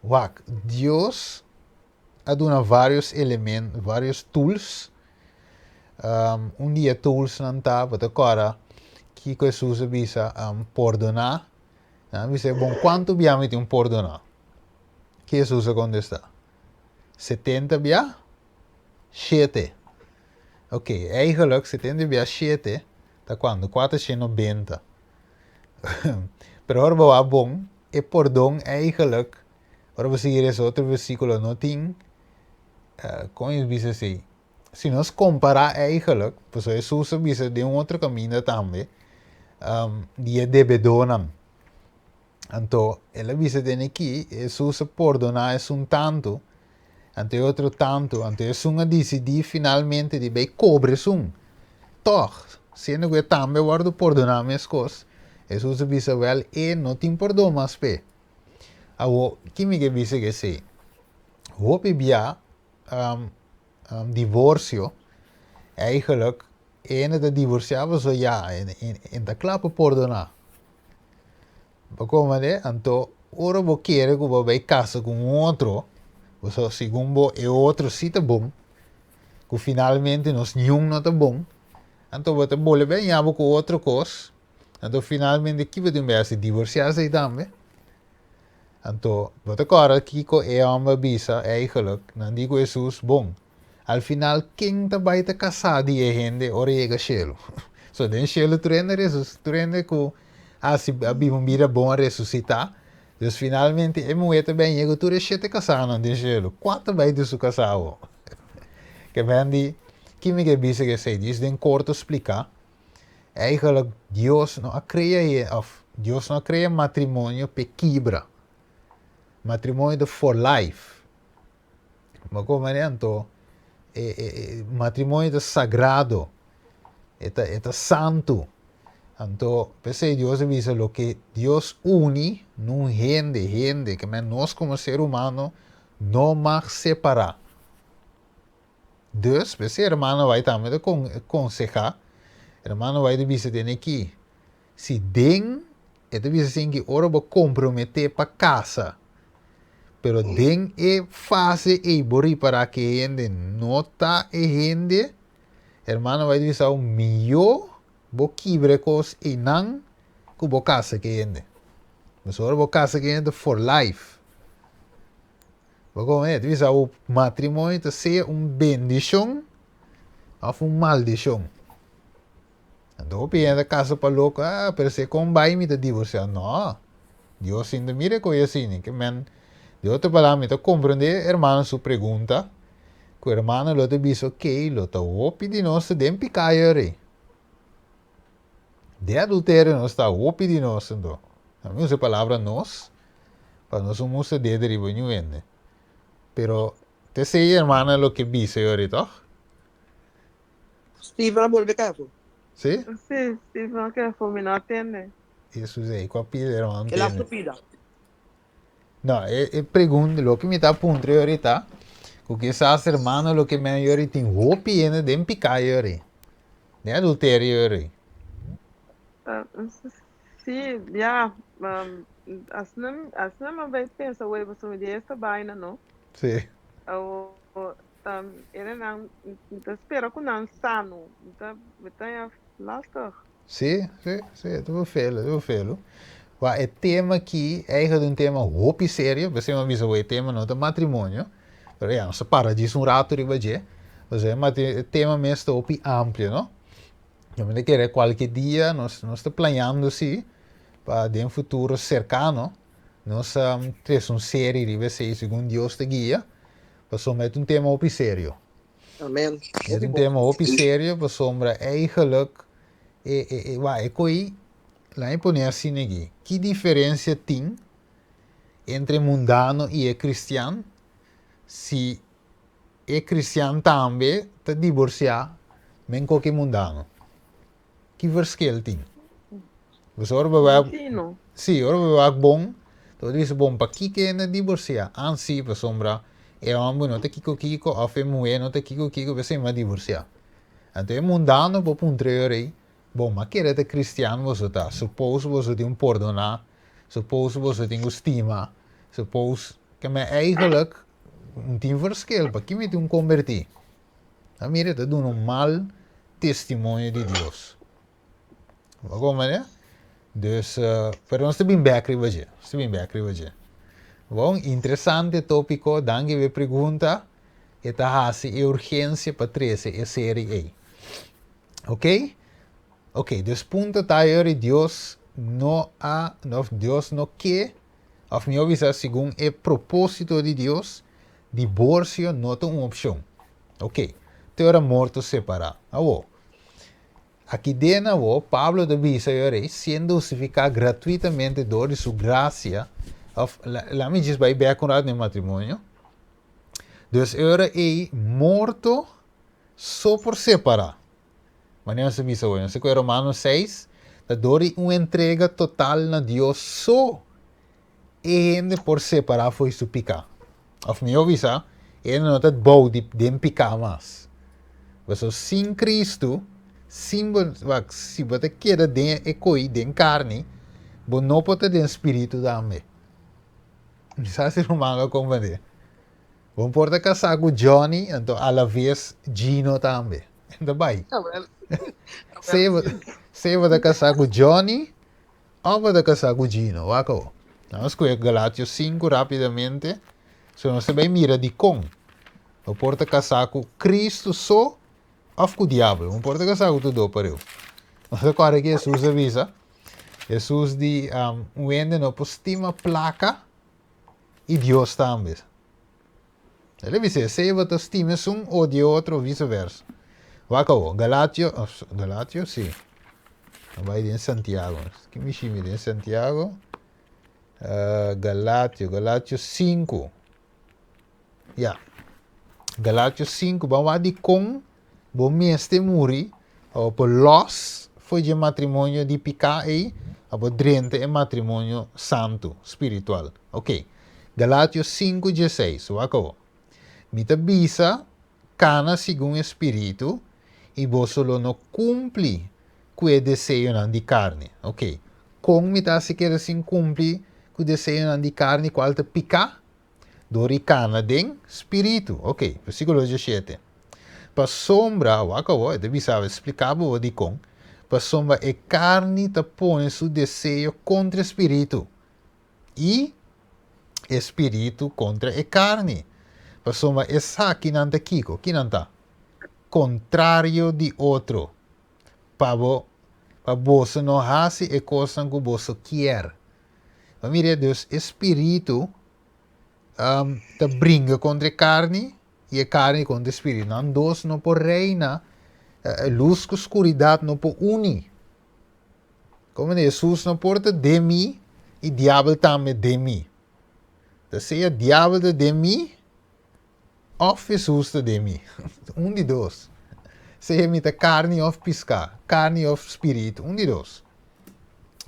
wak, Dios a duna varios element, varios tools. Un di e toolsnan ta, bo ta kòrda kiko Hesus a bisa, pordoná. Nan a bisa, bon, kuantu bia mi tin pordoná? Ki Hesus a kontestá? 70 bia shete. Ok, eigenlijk 70 bia shete ta kuantu? 490. Pero ora bo wak bon, e pordon eigenlijk, ora bo sigui resa otro versículo, no tin, kon e bisa esei? Si nos kompará eigenlijk, pasobra Hesus a bisa den un otro kaminda tambe, di e debedónan. Anto, el a bisa den aki, Hesus a pordoná esun tantu, anto e otro tantu, anto esun a disidí finalmente di bai kobra esun. Tòg, siendo ku e tambe a wòrdu pordoná meskos, Hesus a bisa, Wèl, e no tin pordon mas p'e. Awor, ki mi ke bisa ku esei? Hopi bia, divorsio, eigenlijk, e hende ta divorsiá pasobra ya, e ta kla pa pordoná. Bo komprende? Anto ora bo kere ku bo bai kasa ku un otro, pasobra segun bo e otro si ta bon, ku finalmente nos niun no ta bon, anto bo ta bolbe haña bo ku otro kos, anto finalmente ki bo tin bai hasi? Divorsiá esei tambe? Anto bo ta kòrda kiko e hòmber a bisa eigelijk? Nan di ku Hesus, Bon, al final ken ta bai ta kasá di e hende ora e yega shelu? So den shelu tur hende resus, tur hende ku hasi a biba un bida bon a resusitá. Dus finalmente e muhé ta bai yega tur e shete kasánan den shelu. Kua ta bai di su kasá awor? Ke men di, ki mi ke bisa ku esei? Djis den korto spliká, Eigenlijk Dios no a crea e of Dios no a crea matrimonio p'e kibra. Matrimonio ta for life. Bo comprende? Anto e, e, e matrimonio ta sagrado. E ta, e ta santo. Anto, p'esei Dios a bisa loke Dios uni nun hende, hende, ke men nos komo ser humano no mag separá. Dus, p'esei hermano bai tambe ta konsehá, hermano bai ta bisa den aki, si den, e ta bisa asin ki ora bo komprometé pa kasa, pero den e fase ei bo ripará ku e hende no ta e hende, hermano bai ta bisa bo mihó bo kibra e kos einan ku bo kasa ku e hende. Pasobra ora bo kasa ku e hende ta for life. Bo komo e ta bisa bo matrimonio ta sea un bendishon òf un maldishon. Anto hopi hende ta kasa pa loko, ah, pero si e kon bai mi ta divorsiá. No, Dios sin ta mira e kos asina. Ke men, di otro palabra mi ta komprendé e hermano su pregunta, ku hermano lo ta bisa ok, lo ta hopi di nos ta den piká yori. Den adulterio nos ta hopi di nos anto. Mi usa e palabra nos pa nos no mustra dedo riba niun hende. Pero ta esei hermana lo ke bisa yori tòg? Steven a bolbe kai afó. Sí? Sí, Steven a kai afó, mi no a tende. Jesus ei, kua pida hermano El a tende? pida. No, e, e pregunta, loke mi ta puntra yori ta, ku kisas hermano loke men yori tin hopi hende den piká yori, den adulterio yori. Sí, ya, asina, asina mi a bai pensa wei pasobra mi di esta baina no. Sí. Awor, erenan, mi ta spera ku nan sano, mi ta, mi ta ya lastig. Sí, sí, sí, e ta befelo, e ta befelo. Wa e tema aki eigenlijk un tema hopi serio, p'esei mi a bisa bo e tema no ta matrimonio, pero ya, nos ta para djis un rato riba dje, pasobra e tema mes ta hopi amplio, no? Yo mi ta kere kualke dia nos nos ta planeando si pa den futuro serkano nos trese un serie riba esei segun Dios ta guia, pasobra e ta un tema hopi serio. Amen. E ta un tema hopi serio pasobra eigenlijk e e e wak e koi laat mi pone asina aki, ki diferencia tin entre mundano i e cristian si e cristian tambe ta divorcia men koki mundano? Ki verschil tin? Pasobra ora bo wak, si, ora bo wak bon, ta bisa bon pakiko e na divorcia? An si, pasobra e homber no ta kiko kiko of e muher no ta kiko kiko p'esei mi a divorcia. Anto e mundano bo puntra e ora ei, bon, ma kere ta cristian boso ta? Suppose boso tin un pordona, suppose boso tin ku stima, suppose, ke men eigenlijk no tin verschil, paki mi tin un komberti? A mira, ta duna un mal testimonio di Dios. Bo comprende? Dus, uh, pero nos ta bin bek riba dje. Nos ta bin bek riba dje. Bon, interesante tópiko. Danki pa e pregunta. E ta hasi e urgensia pa trese e seri ei. Ok? Ok, dus punto ta yori Dios no a, of Dios no ke, of mihó bisa segun e propósito di Dios, diborsio no ta un opshon. Ok, te ora morto separá. Awor, aki den awor, Pablo ta bisa yo rei, siendo hustifiká gratuitamente dor di su grasia, of, laat mi djis bai bek un rato den matrimonio. Dus e ora ei, morto so por separá. Manera nos a bisa awor, nos a kohe Romanos 6, ta dor di un entrega total na Dios so e hende por separá for di su piká. Òf mihó bisa, e hende no ta bou di den piká mas. Pasobra sin Kristu, sin bo, wak, si bo ta keda den e koi, den karni, bo no por ta den spiritu tambe. Mi sa si ruman lo komprendé. Bo por ta kasá ku Johnny, anto alaves Gino tambe. E ta bai. Sea bo, sea bo ta kasá ku Johnny, Òf bo ta kasá ku Gino? Wak awor. Nos skohe Galatio 5 rápidamente, so nos ta bai mira dikon bo por ta kasá ku Kristu so òf ku diabel. Bo por ta kasá ku tur dos pareu. Nos ta kòrda ke Hesus a bisa. Hesus di, un hende no por stima plaka i Dios tambe. El a bisa, sea bo ta stima esun, odia e otro, viceversa. Wak awor, Galatio, Galatio? Sí. A bai den Santiago. Ki mi shimi den Santiago? Uh, Galatio, Galatio 5. Ja. Galatio 5, ban wak di kon bo mester muri, o por los for dje matrimonio di piká ei, a bo drenta e matrimonio santu, spiritual. Ok. Galatio 5, 16. Wak awor. Mi ta bisa, kana segun e spiritu, i boso lo no kumpli ku e deseonan di karni. Ok. Kon mi ta hasi keda sin kumpli ku deseonan di karni, kual ta piká? Dor i kana den spiritu. Ok, versíkulo 17. Pasobra, wak awor, e ta bisa, e splika bo dikon, pasobra e karni ta pone su deseo kontra e spiritu, i E spiritu kontra e karni. Pasobra esakinan ta kiko? Kinan ta? Kontrario di otro. Pa bo, pa boso no hasi e kosnan ku boso kier. Bo mira, dus e spiritu ta bringa kontra e karni i e karni kontra e spiritu. Nan dos no por reina, lus ku skuridat no por uni. Komo di Hesus no por ta den mi i diabel tambe den mi. Ta sea diabel ta den mi òf Hesus ta den mi. Un di dos. Sea mi ta karni òf piská, karni òf spiritu, un di dos.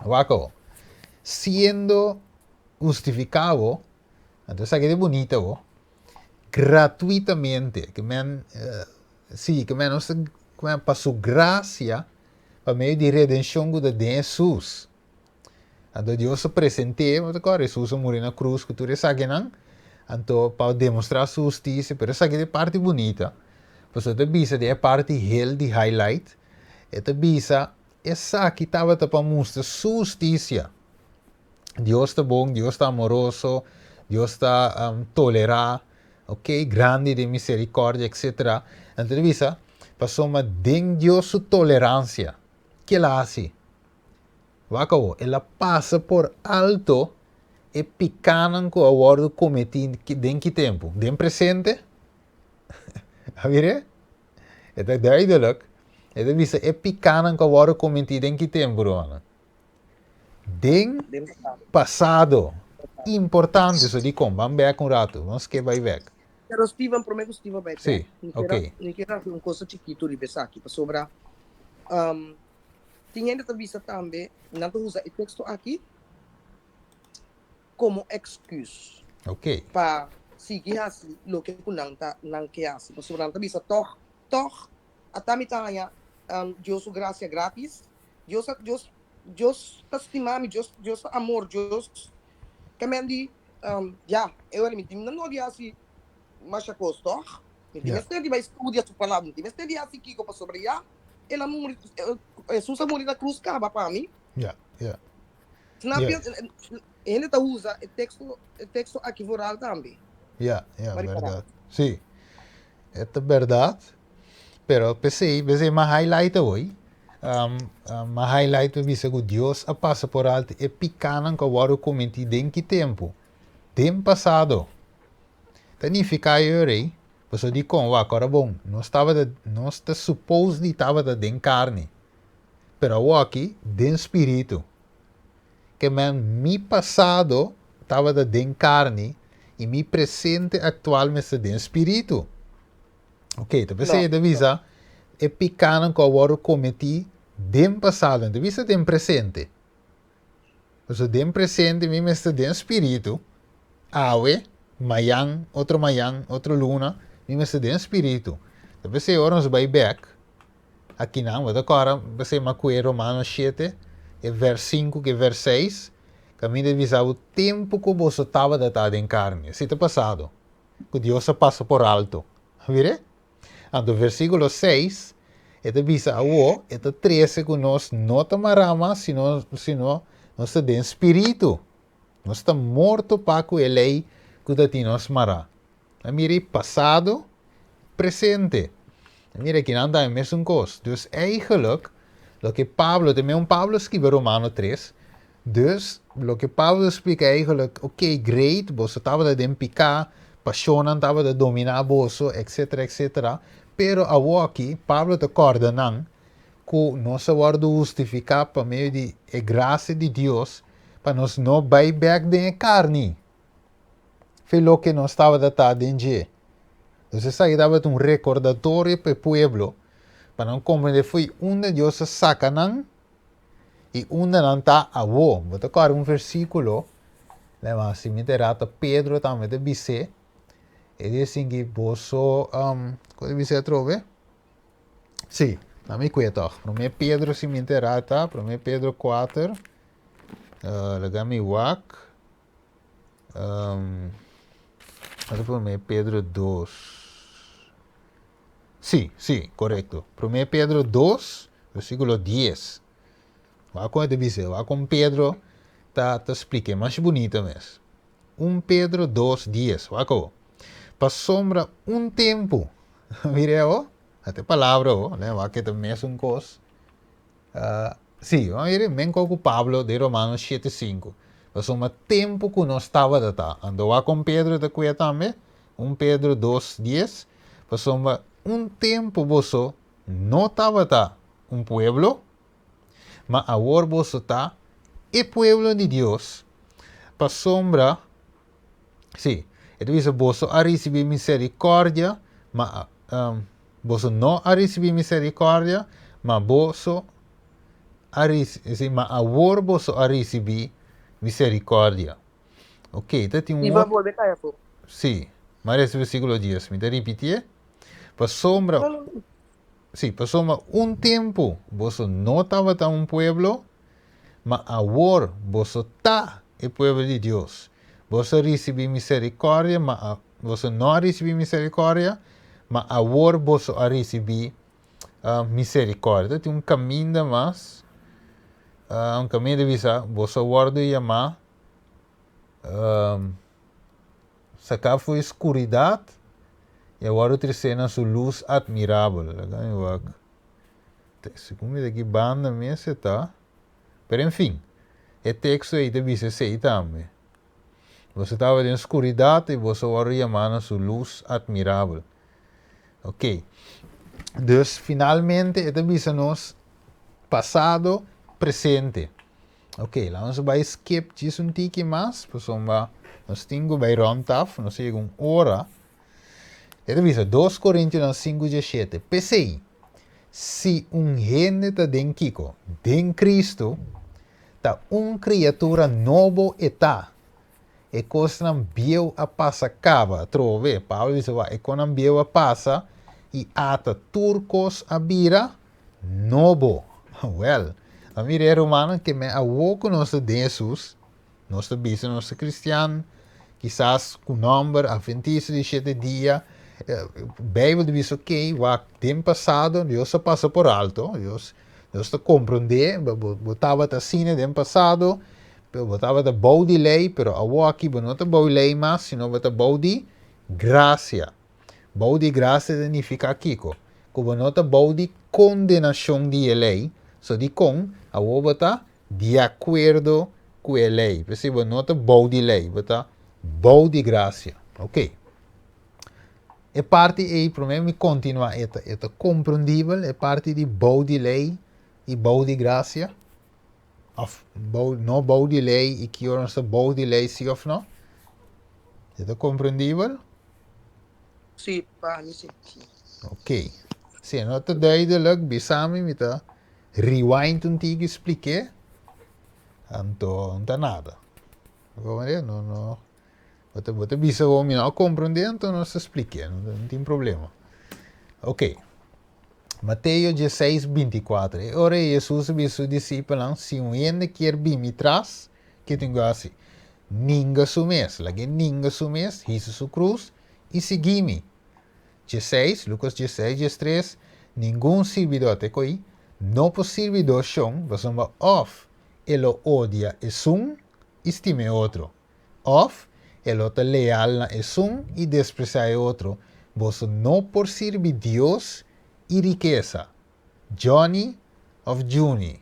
Wak awor. Siendo hustifiká bo, anto esaki ta bunita bo, gratuitamente, ke men, si, ke men nos ta, ke men pa su grasia, pa medio di redenshon ku ta den Hesus. Anto Dios a present'é, bo ta kòrda Hesus a muri na krus ku tur esakinan, anto pa demostrá su hustisia, pero esaki ta e parti bunita, pasobra e ta bisa den e parti hel di highlight, e ta bisa esaki tabata pa mustra su hustisia. Dios ta bon, Dios ta amoroso, Dios ta tolerá, ok, grandi den misericordia, etcetera. Anto ta bisa, pasobra den Dios su toleransia, ke el a hasi? Wak awor, el a pasa por alto e pikánan ku a wòrdu kometí den ki tempu? Den presente? A mir'é? E ta duidelijk. E ta bisa e pikánan ku a wòrdu kometí den ki tempu, rumannan? Den pasado. Importante, so dikon? Ban bèk un ratu, nos ke bai bèk. Pero Steven, promé ku Steven bai bèk, Sí, ok. mi kier hasi un kosa chikitu riba esaki, pasobra tin hende ta bisa tambe, nan ta usa e teksto aki komo èksküs pa sigui hasi loke ku nan ta nan ke hasi, pasobra nan ta bisa tòg, tòg ata mi ta haña Dios su grasia grátis, Dios a Dios Dios ta stima mi, Dios Dios ta amor, Dios ke men di ya e ora mi tin no di hasi masha kos tòg, mi tin mester di bai studia su palabra, mi tin mester di hasi kiko pasobra ya el a muri, Hesus a muri na krus kaba pa mi. Ya, ya. Snap je? Hende ta usa e teksto e teksto aki vooral tambe. Ya, ya, bèrdat. Sí. E ta bèrdat. Pero p'esei, p'esei m'a highlight awor. M'a highlight pa bisa ku Dios a pasa por alto e pikánan ku a wòrdu kometí den ki tempu? Den pasado. Ta nifiká e ora ei, pasobra dikon? Wak, ora bon, nos tabata, nos ta supos di tabata den karni, pero awoki den spiritu. Ke men mi pasado tabata den karni i mi presente aktual mester den spiritu. Ok, ta p'esei e ta bisa e pikánan ku a wòrdu kometí den pasado, no ta bisa den presente. Pasobra den presente mi mester den spiritu, awe, mayan, otro mayan, otro luna, mi mester den spiritu. Ta p'esei ora nos bai bèk, akinan, bo ta kòrda p'esei mi a kue Romano shete, e vèrs sinku ku e vèrs seis, kaminda e bisa bo tempu ku boso tabata ta den karni, esei ta pasado. Ku Dios a pasa por alto. A mir'é? Anto versíkulo seis, e ta bisa awó, e ta trese ku nos no ta mará mas, sino, sino nos ta den spiritu. Nos ta morto pa ku e lei ku ta tin nos mará. A mira ei pasado, presente. A mira kinan ta e mesun kos. Dus eigenlijk, loke Pablo, te meun Pablo skibi Romano tres, Dus, loke Pablo ta splika eigenlijk, ok, great, boso tabata den piká, pashonnan tabata dominá boso, etcetera, etcetera, pero awoki Pablo ta kòrda nan ku nos a wòrdu hustifiká pa medio di e grasia di Dios pa nos no bai bèk den e karni, fe loke nos tabata ta den dje. Dus esaki tabata un rekordatorio pa e pueblo pa nan komprendé fo'i unda Dios a saka nan I unda nan ta awo? Bo ta kòrda un versíkulo, lema si mi ta erá ta Pedro tambe ta bis'é, e di asin ki boso, kon e bis'é atrobe? Sí, nan mi kue tòg. Promé Pedro si mi ta erá ta, promé Pedro kuater, laga mi wak, promé Pedro dos. Sí, sí, korekto. Promé Pedro dos, versíkulo dies. Wak kon e ta bisa, wak kon Pedro ta ta splika, e masha bunita mes. 1 Pedro 2, 10. Wak awor. Pasobra un tempu. Mira awor. Ata e palabra awor. Lei wak e ta mesun kos. Sí, mira, men ku Pablo den Romanos 7, 5. Pasobra tempu ku nos tabata ta. Anto wak kon Pedro ta kuia tambe. 1 Pedro 2, 10. Pasobra un tempu boso no tabata un pueblo, ma awor boso ta e pueblo di Dios, pasobra, sí, e ta bisa boso a risibí misericordia, ma boso no a risibí misericordia, ma boso a sí, ma awor boso a risibí misericordia. Ok, ta tin un I bo a bolbe kai afó. Sí, ma resta versículo 10, mi ta ripitié. Pasobra, sí, pasobra un tempu boso no tabata un pueblo, ma awor boso ta e pueblo di Dios. Boso a risibí misericordia, ma boso no a risibí misericordia, ma awor boso a risibí misericordia. Ta tin un kaminda mas, un kaminda di bisa, boso a wòrdu yamá Saká for e skuridat i a wòrdu tresé na su lus atmirabel. Laga mi wak. Segun mi ta ki banda mes e ta. Pero en fin, e teksto ei ta bisa esei tambe. Boso tabata den skuridat i boso a wòrdu yamá na su lus atmirabel. Ok. Dus finalmente e ta bisa nos pasado, presente. Ok, laat nos bai skip djis un tiki mas, pasobra nos tin ku bai rond af, nos a yega un ora. E ta bisa, 2 Korintionan 5:17, P'esei, si un hende ta den kiko? Den Kristu, ta un kriatura nobo e ta. E kosnan bieu a pasa kaba. Atrobe, Pablo bisa, wak, e konan bieu a pasa i ata tur kos a bira nobo. Wèl, a mira e rumannan ke men awor ku nos ta den Hesus, nos ta bisa nos ta kristian, kisas ku nòmber Adventista di Shete Dia, Beibel ta bisa okey, wak den pasado Dios a pasa por alto, Dios Dios ta komprondé, bo tabata asina den pasado, pero bo tabata bou di lei, pero awor aki bo no ta bou lei mas, sino bo ta bou di grasia. Bou di grasia ta nifiká kiko? Ku bo no ta bou di kondenashon di e lei, so dikon awor bo ta di akuerdo ku e lei? P'esei bo no ta bou di lei, bo ta bou di grasia. Oke. E parti ei, promé mi kontinuá, e ta e ta komprendibel, e parti di bou di lei i bou di grasia? Òf bou no bou di lei i ki ora nos ta bou di lei sí òf no? E ta komprendibel? Sí, pa mi sí. Ok. Si e no ta duidelijk, bisa mi, mi ta rewind un tiki splik'é. Anto, no ta nada. Bo No, no. Bo ta, bo ta bisa bo mi no a komprendé, anto nos ta splik'é. No, no tin problema. Ok. Mateo 16, 24. E ora ei Hesus a bisa su disipelnan, Si un hende kier bin mi tras, ke tin ku hasi? Ninga su mes, lag'é ninga su mes, hisa su krus i sigui mi. Dieseis, Lukas dieseis, diestres, Ningun sirbidó te ko'i no por sirbi dos shon, pasobra òf e lo odia esun i stima e otro, òf e lo ta leal na esun i despresiá e otro, boso no por sirbi Dios i rikesa. Johnny of Junie,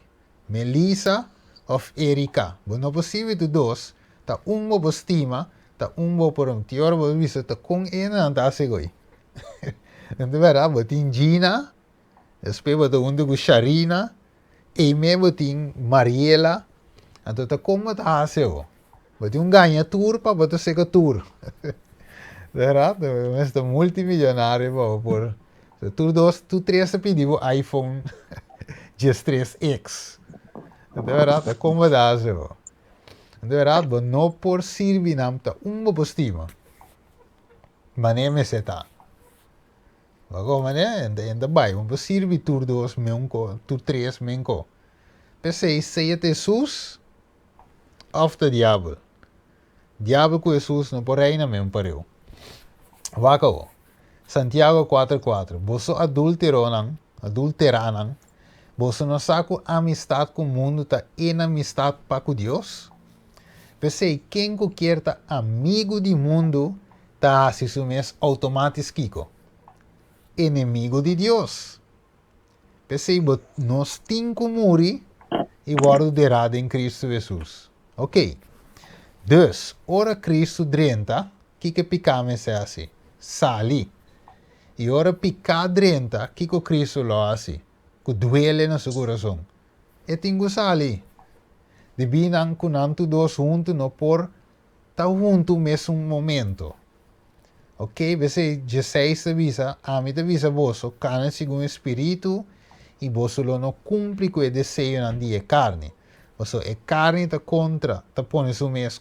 Melissa of Erika, bo no por sirbi tur dos, ta un bo por stima, ta un bo por ti ora bo bisa ta kon e nan ta hasi goi. No ta berdad, bo tin Gina, despues bo ta hunto ku Sharina, ei bo tin Mariela, anto ta kon bo ta hasi awo? Bo tin un gaña tur pa bo ta seka tur. Berdad? Bo mester ta multimillonario pa bo por. Tur dos, tur tres ta pidi bo iPhone 13 X. Ta berdad? Ta kon bo ta hasi bo? Ta berdad? Bo no por sirbi nan ta un bo por stima. Manera mester ta. Bo komo manera en ta bai. Bo por sirbi tur dos men ko, tur tres men ko. P'esei sea ta Hesus Of ta diabel. Diabel ku Hesus no por reina men pareu. Wak awo. Santiago kuater kuater, Boso adulteronan, adulteranan, boso no sa ku amistat ku mundu ta enamistat pa ku Dios? P'esei, ken ku kier ta amigu di mundu ta hasi su mes outomátis kiko? Enemigu di Dios. P'esei bo nos tin ku muri i wòrdu derá den Kristu Hesus. Oké. Dus, ora Kristu drenta, kiko e piká mester hasi? Sali. I ora piká drenta, kiko Kristu lo hasi? Ku duele na su kurason. E tin ku sali. Debí nan ku nan tur dos huntu no por ta huntu mesun momento. Ok, p'esei Djeseis ta bisa, Ami ta bisa boso, kana segun e Spiritu, i boso lo no kumpli ku e deseonan di e karni. Pasobra e karni ta kontra, ta pone su mes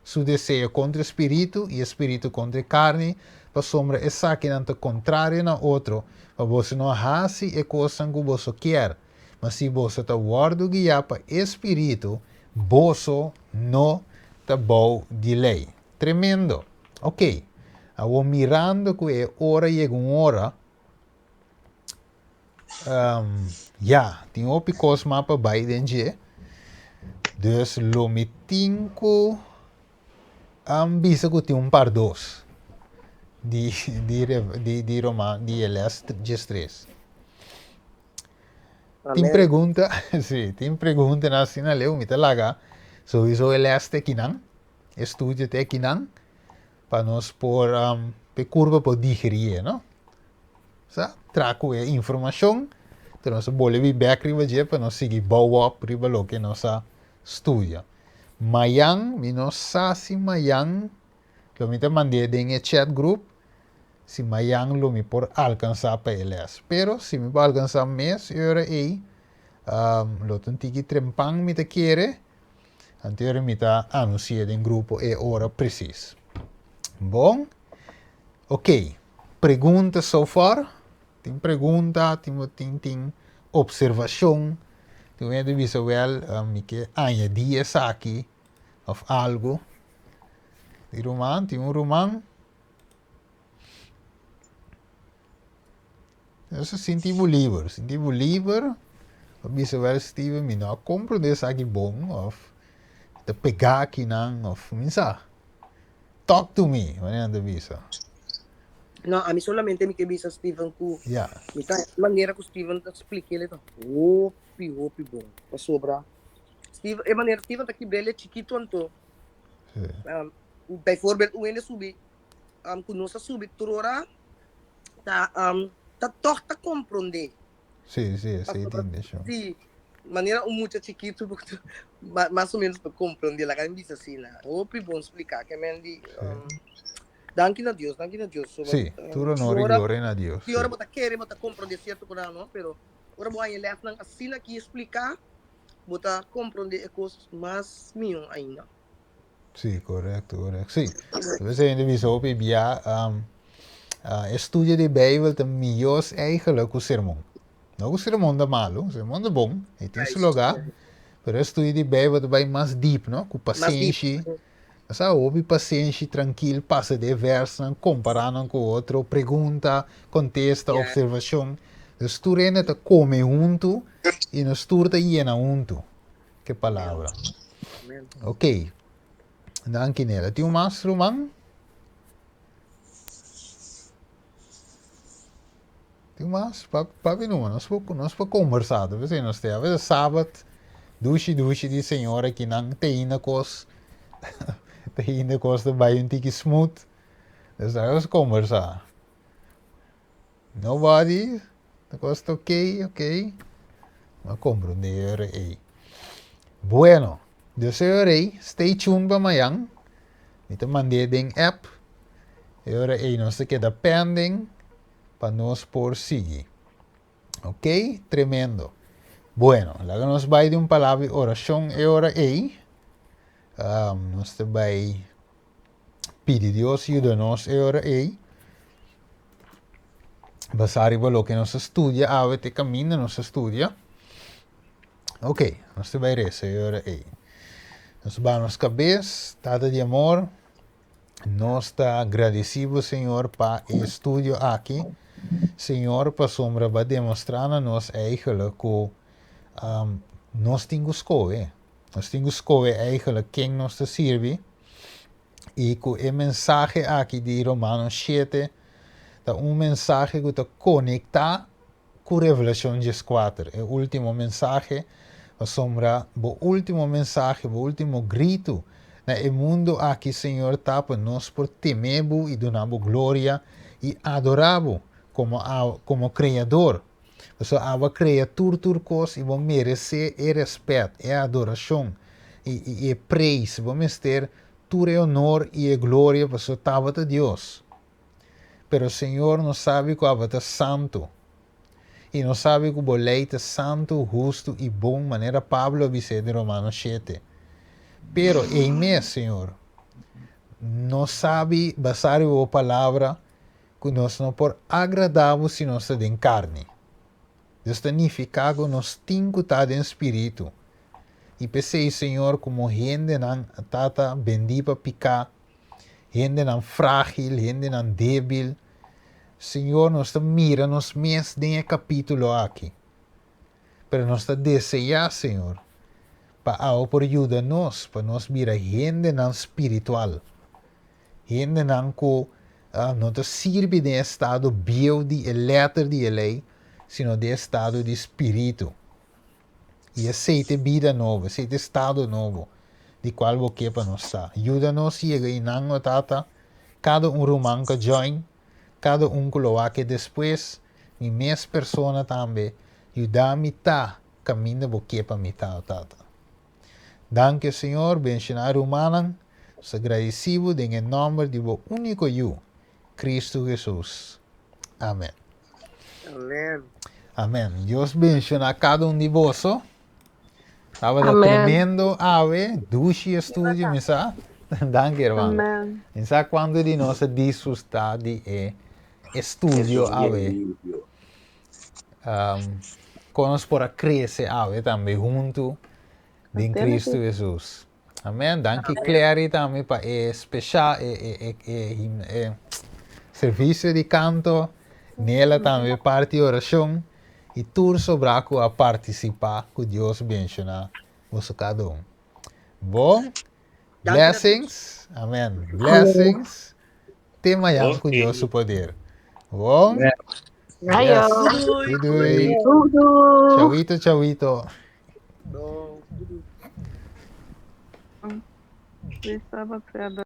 su deseo kontra e Spiritu, i e Spiritu kontra e karni, pasobra esakinan ta kontrario na otro, pa boso no hasi e kosnan ku boso kier. Ma si boso ta wòrdu guiá pa e Spiritu, boso no ta bou di lei. Tremendo! Ok, awor mirando ku e ora yega un ora, um, ya, tin hopi kos mas pa bai den dje. Dus lo mi tin ku um, bisa ku tin un par dos di, di, di, di Roman, di e les djestres. Tin pregunta, sí, tin pregunta na asina leu, mi ta laga sowieso e les te kinan, e studio te kinan, pa nos por, um, pe curva por digerie, no? Sa, tra ku e informashon, te nos bole bi bek riba dje pa nos sigui bouw op riba loke nos a studia. Mayan, mi no sa si mayan, lo mi ta mand'é den e chat group, Si mayan lo mi por alkansá pa e lès. Pero si mi por alkansá mes e ora ei, lo ta un tiki trempan mi ta kere, anto e ora mi ta anunsi'é den grupo e ora presis. Bon, ok, pregunta so far? Tin pregunta, tin tin tin observashon? Tin un hende bisa wèl mi ke añadí esaki òf algu? Di ruman, tin un ruman? Eso sinti bo liber, sinti bo liber. Pa bisa wel Steven mi no a comprende esaki bon of ta pega akinan of mi sa. Talk to me, manera nan ta bisa. No, ami solamente mi ke bisa Steven ku Ya. mi ta manera ku Steven ta splik'é ta hopi hopi bon. Pasobra Steven e manera Steven ta kibr'é chikitu anto. Sí. Um, bijvoorbeeld un hende subi um, ku nos a subi tur ora ta um, ta toch ta komprondé. Sí, sí, sí, tin de show. Sí, manera un mucha chikitu mas o menos pa komprondé, laga mi bisa asina. Hopi bon spliká, ke men di um, danki na Dios, danki na Dios. So, sí, tur honor y gloria na Dios. Sí, ora bo ta kere, bo ta komprondé sierto konan, no? Pero ora bo haña lesnan asina ki spliká, bo ta komprondé e kos mas mihó ainda. Sí, correcto, correcto. Sí. Entonces, hende bisa hopi bia, um, uh, estudio di Bijbel ta mihor eigenlijk ku sermon. No ku sermon ta malo, sermon ta bon, e tin su lugar, pero estudio di Bijbel ta bai mas diep, no? Ku pasenshi. Sa hopi pasenshi, trankil, pasa de versnan, kompará nan ku otro, pregunta, kontesta, observashon. Dus tur hende ta kome huntu i nos tur ta yena huntu. Ke palabra. Ok. Danki Nela. Tin un mas ruman? Tin mas? Papi numa, nos por, nos por conversa, ta pensei nos te. A veces sabat, dushi dushi di Señor aki nan te inda kos, te inda kos ta bai un tiki smooth. Dus nos conversa. Nobody? Ta kos ta ok, ok. Ma komprondé e ora ei. Bueno, dus e ora ei, stay tuned pa mayan. Mi ta mand'é den app. E ora ei nos ta keda pending pa nos por sigui. Ok, tremendo. Bueno, laga nos bai di un palabra di orashon e ora ei. Um, nos ta bai Pidi Dios yuda nos e ora ei. Basá riba loke nos a studia awe te kaminda nos a studia. Ok, nos ta bai resa e ora ei. Nos baha nos kabes, Tata di amor, nos ta agradeci bo, Señor, pa e estudio aki. Señor, pasobra bo a demostra na nos eigenlijk ku um, nos tin ku skohe. Nos tin ku skohe eigenlijk ken nos ta sirbi. I ku e mensahe aki di Romano 7 ta un mensahe ku ta konektá ku Revelashon 14, e último mensahe, pasobra bo último mensahe, bo último gritu na e mundu aki, Señor, ta pa nos por teme bo i duna bo gloria i adorá bo komo komo Kreador. Pasobra abo a krea tur tur kos i bo meresé e rèspèt, e adorashon i i e preis. Bo mester tur e honor i e gloria pasobra tabata Dios. Pero Señor, nos sabi ku abo ta santu. I nos sabi ku bo lei ta santu, hustu i bon, manera Pablo a bis'é den Romano 7. Pero ei mes, Señor, nos sabi, basá riba bo palabra, ku nos no por agradá bo si nos ta den karni. Dios ta nifiká ku nos tin ku ta den spiritu. I p'esei, Señor, komo hendenan, Tata, bendí pa piká, hendenan frágil, hendenan débil, Señor, nos ta mira nos mes den e kapítulo aki. Pero nos ta deseá, Señor, pa abo por yuda nos pa nos bira hendenan spiritual. Hendenan ku no ta sirbi den estado bieu di e lèter di e lei, sino den estado di spiritu. I esei ta e bida nobo, esei ta e estado nobo di kual bo ke pa nos ta. Yuda nos yega einan, o Tata, kada un ruman ku a join, kada un ku lo wak e despues, mi mes persona tambe, yuda mi ta kaminda bo ke pa mi ta, o Tata. Danki, Señor, benshoná rumannan. Nos ta gradisí bo den e nòmber di bo úniko Yu, Kristu Hesus. Amèn. Amèn. Amèn. Dios benshoná kada un di boso. Tabata Amèn. tremendo awe, dushi estudio, mi sa. Danki, hermano. Amèn. Mi sa kuantu di nos a disfrutá di e estudio awe. Um, kon nos por a krese awe tambe huntu den Kristu Hesus. Amen. Danki Clary tambe pa e special e e e e, e, e servicio di canto. Nela tambe parti oracion y tur sobra cu a participa cu Dios benciona boso cada un. Bon. Blessings. Amen. Blessings. Te mañana cu Dios su poder. Bon. Ayo. Yes. Doei doei. Doei. Chawito chawito. Doei. Feliz sábado.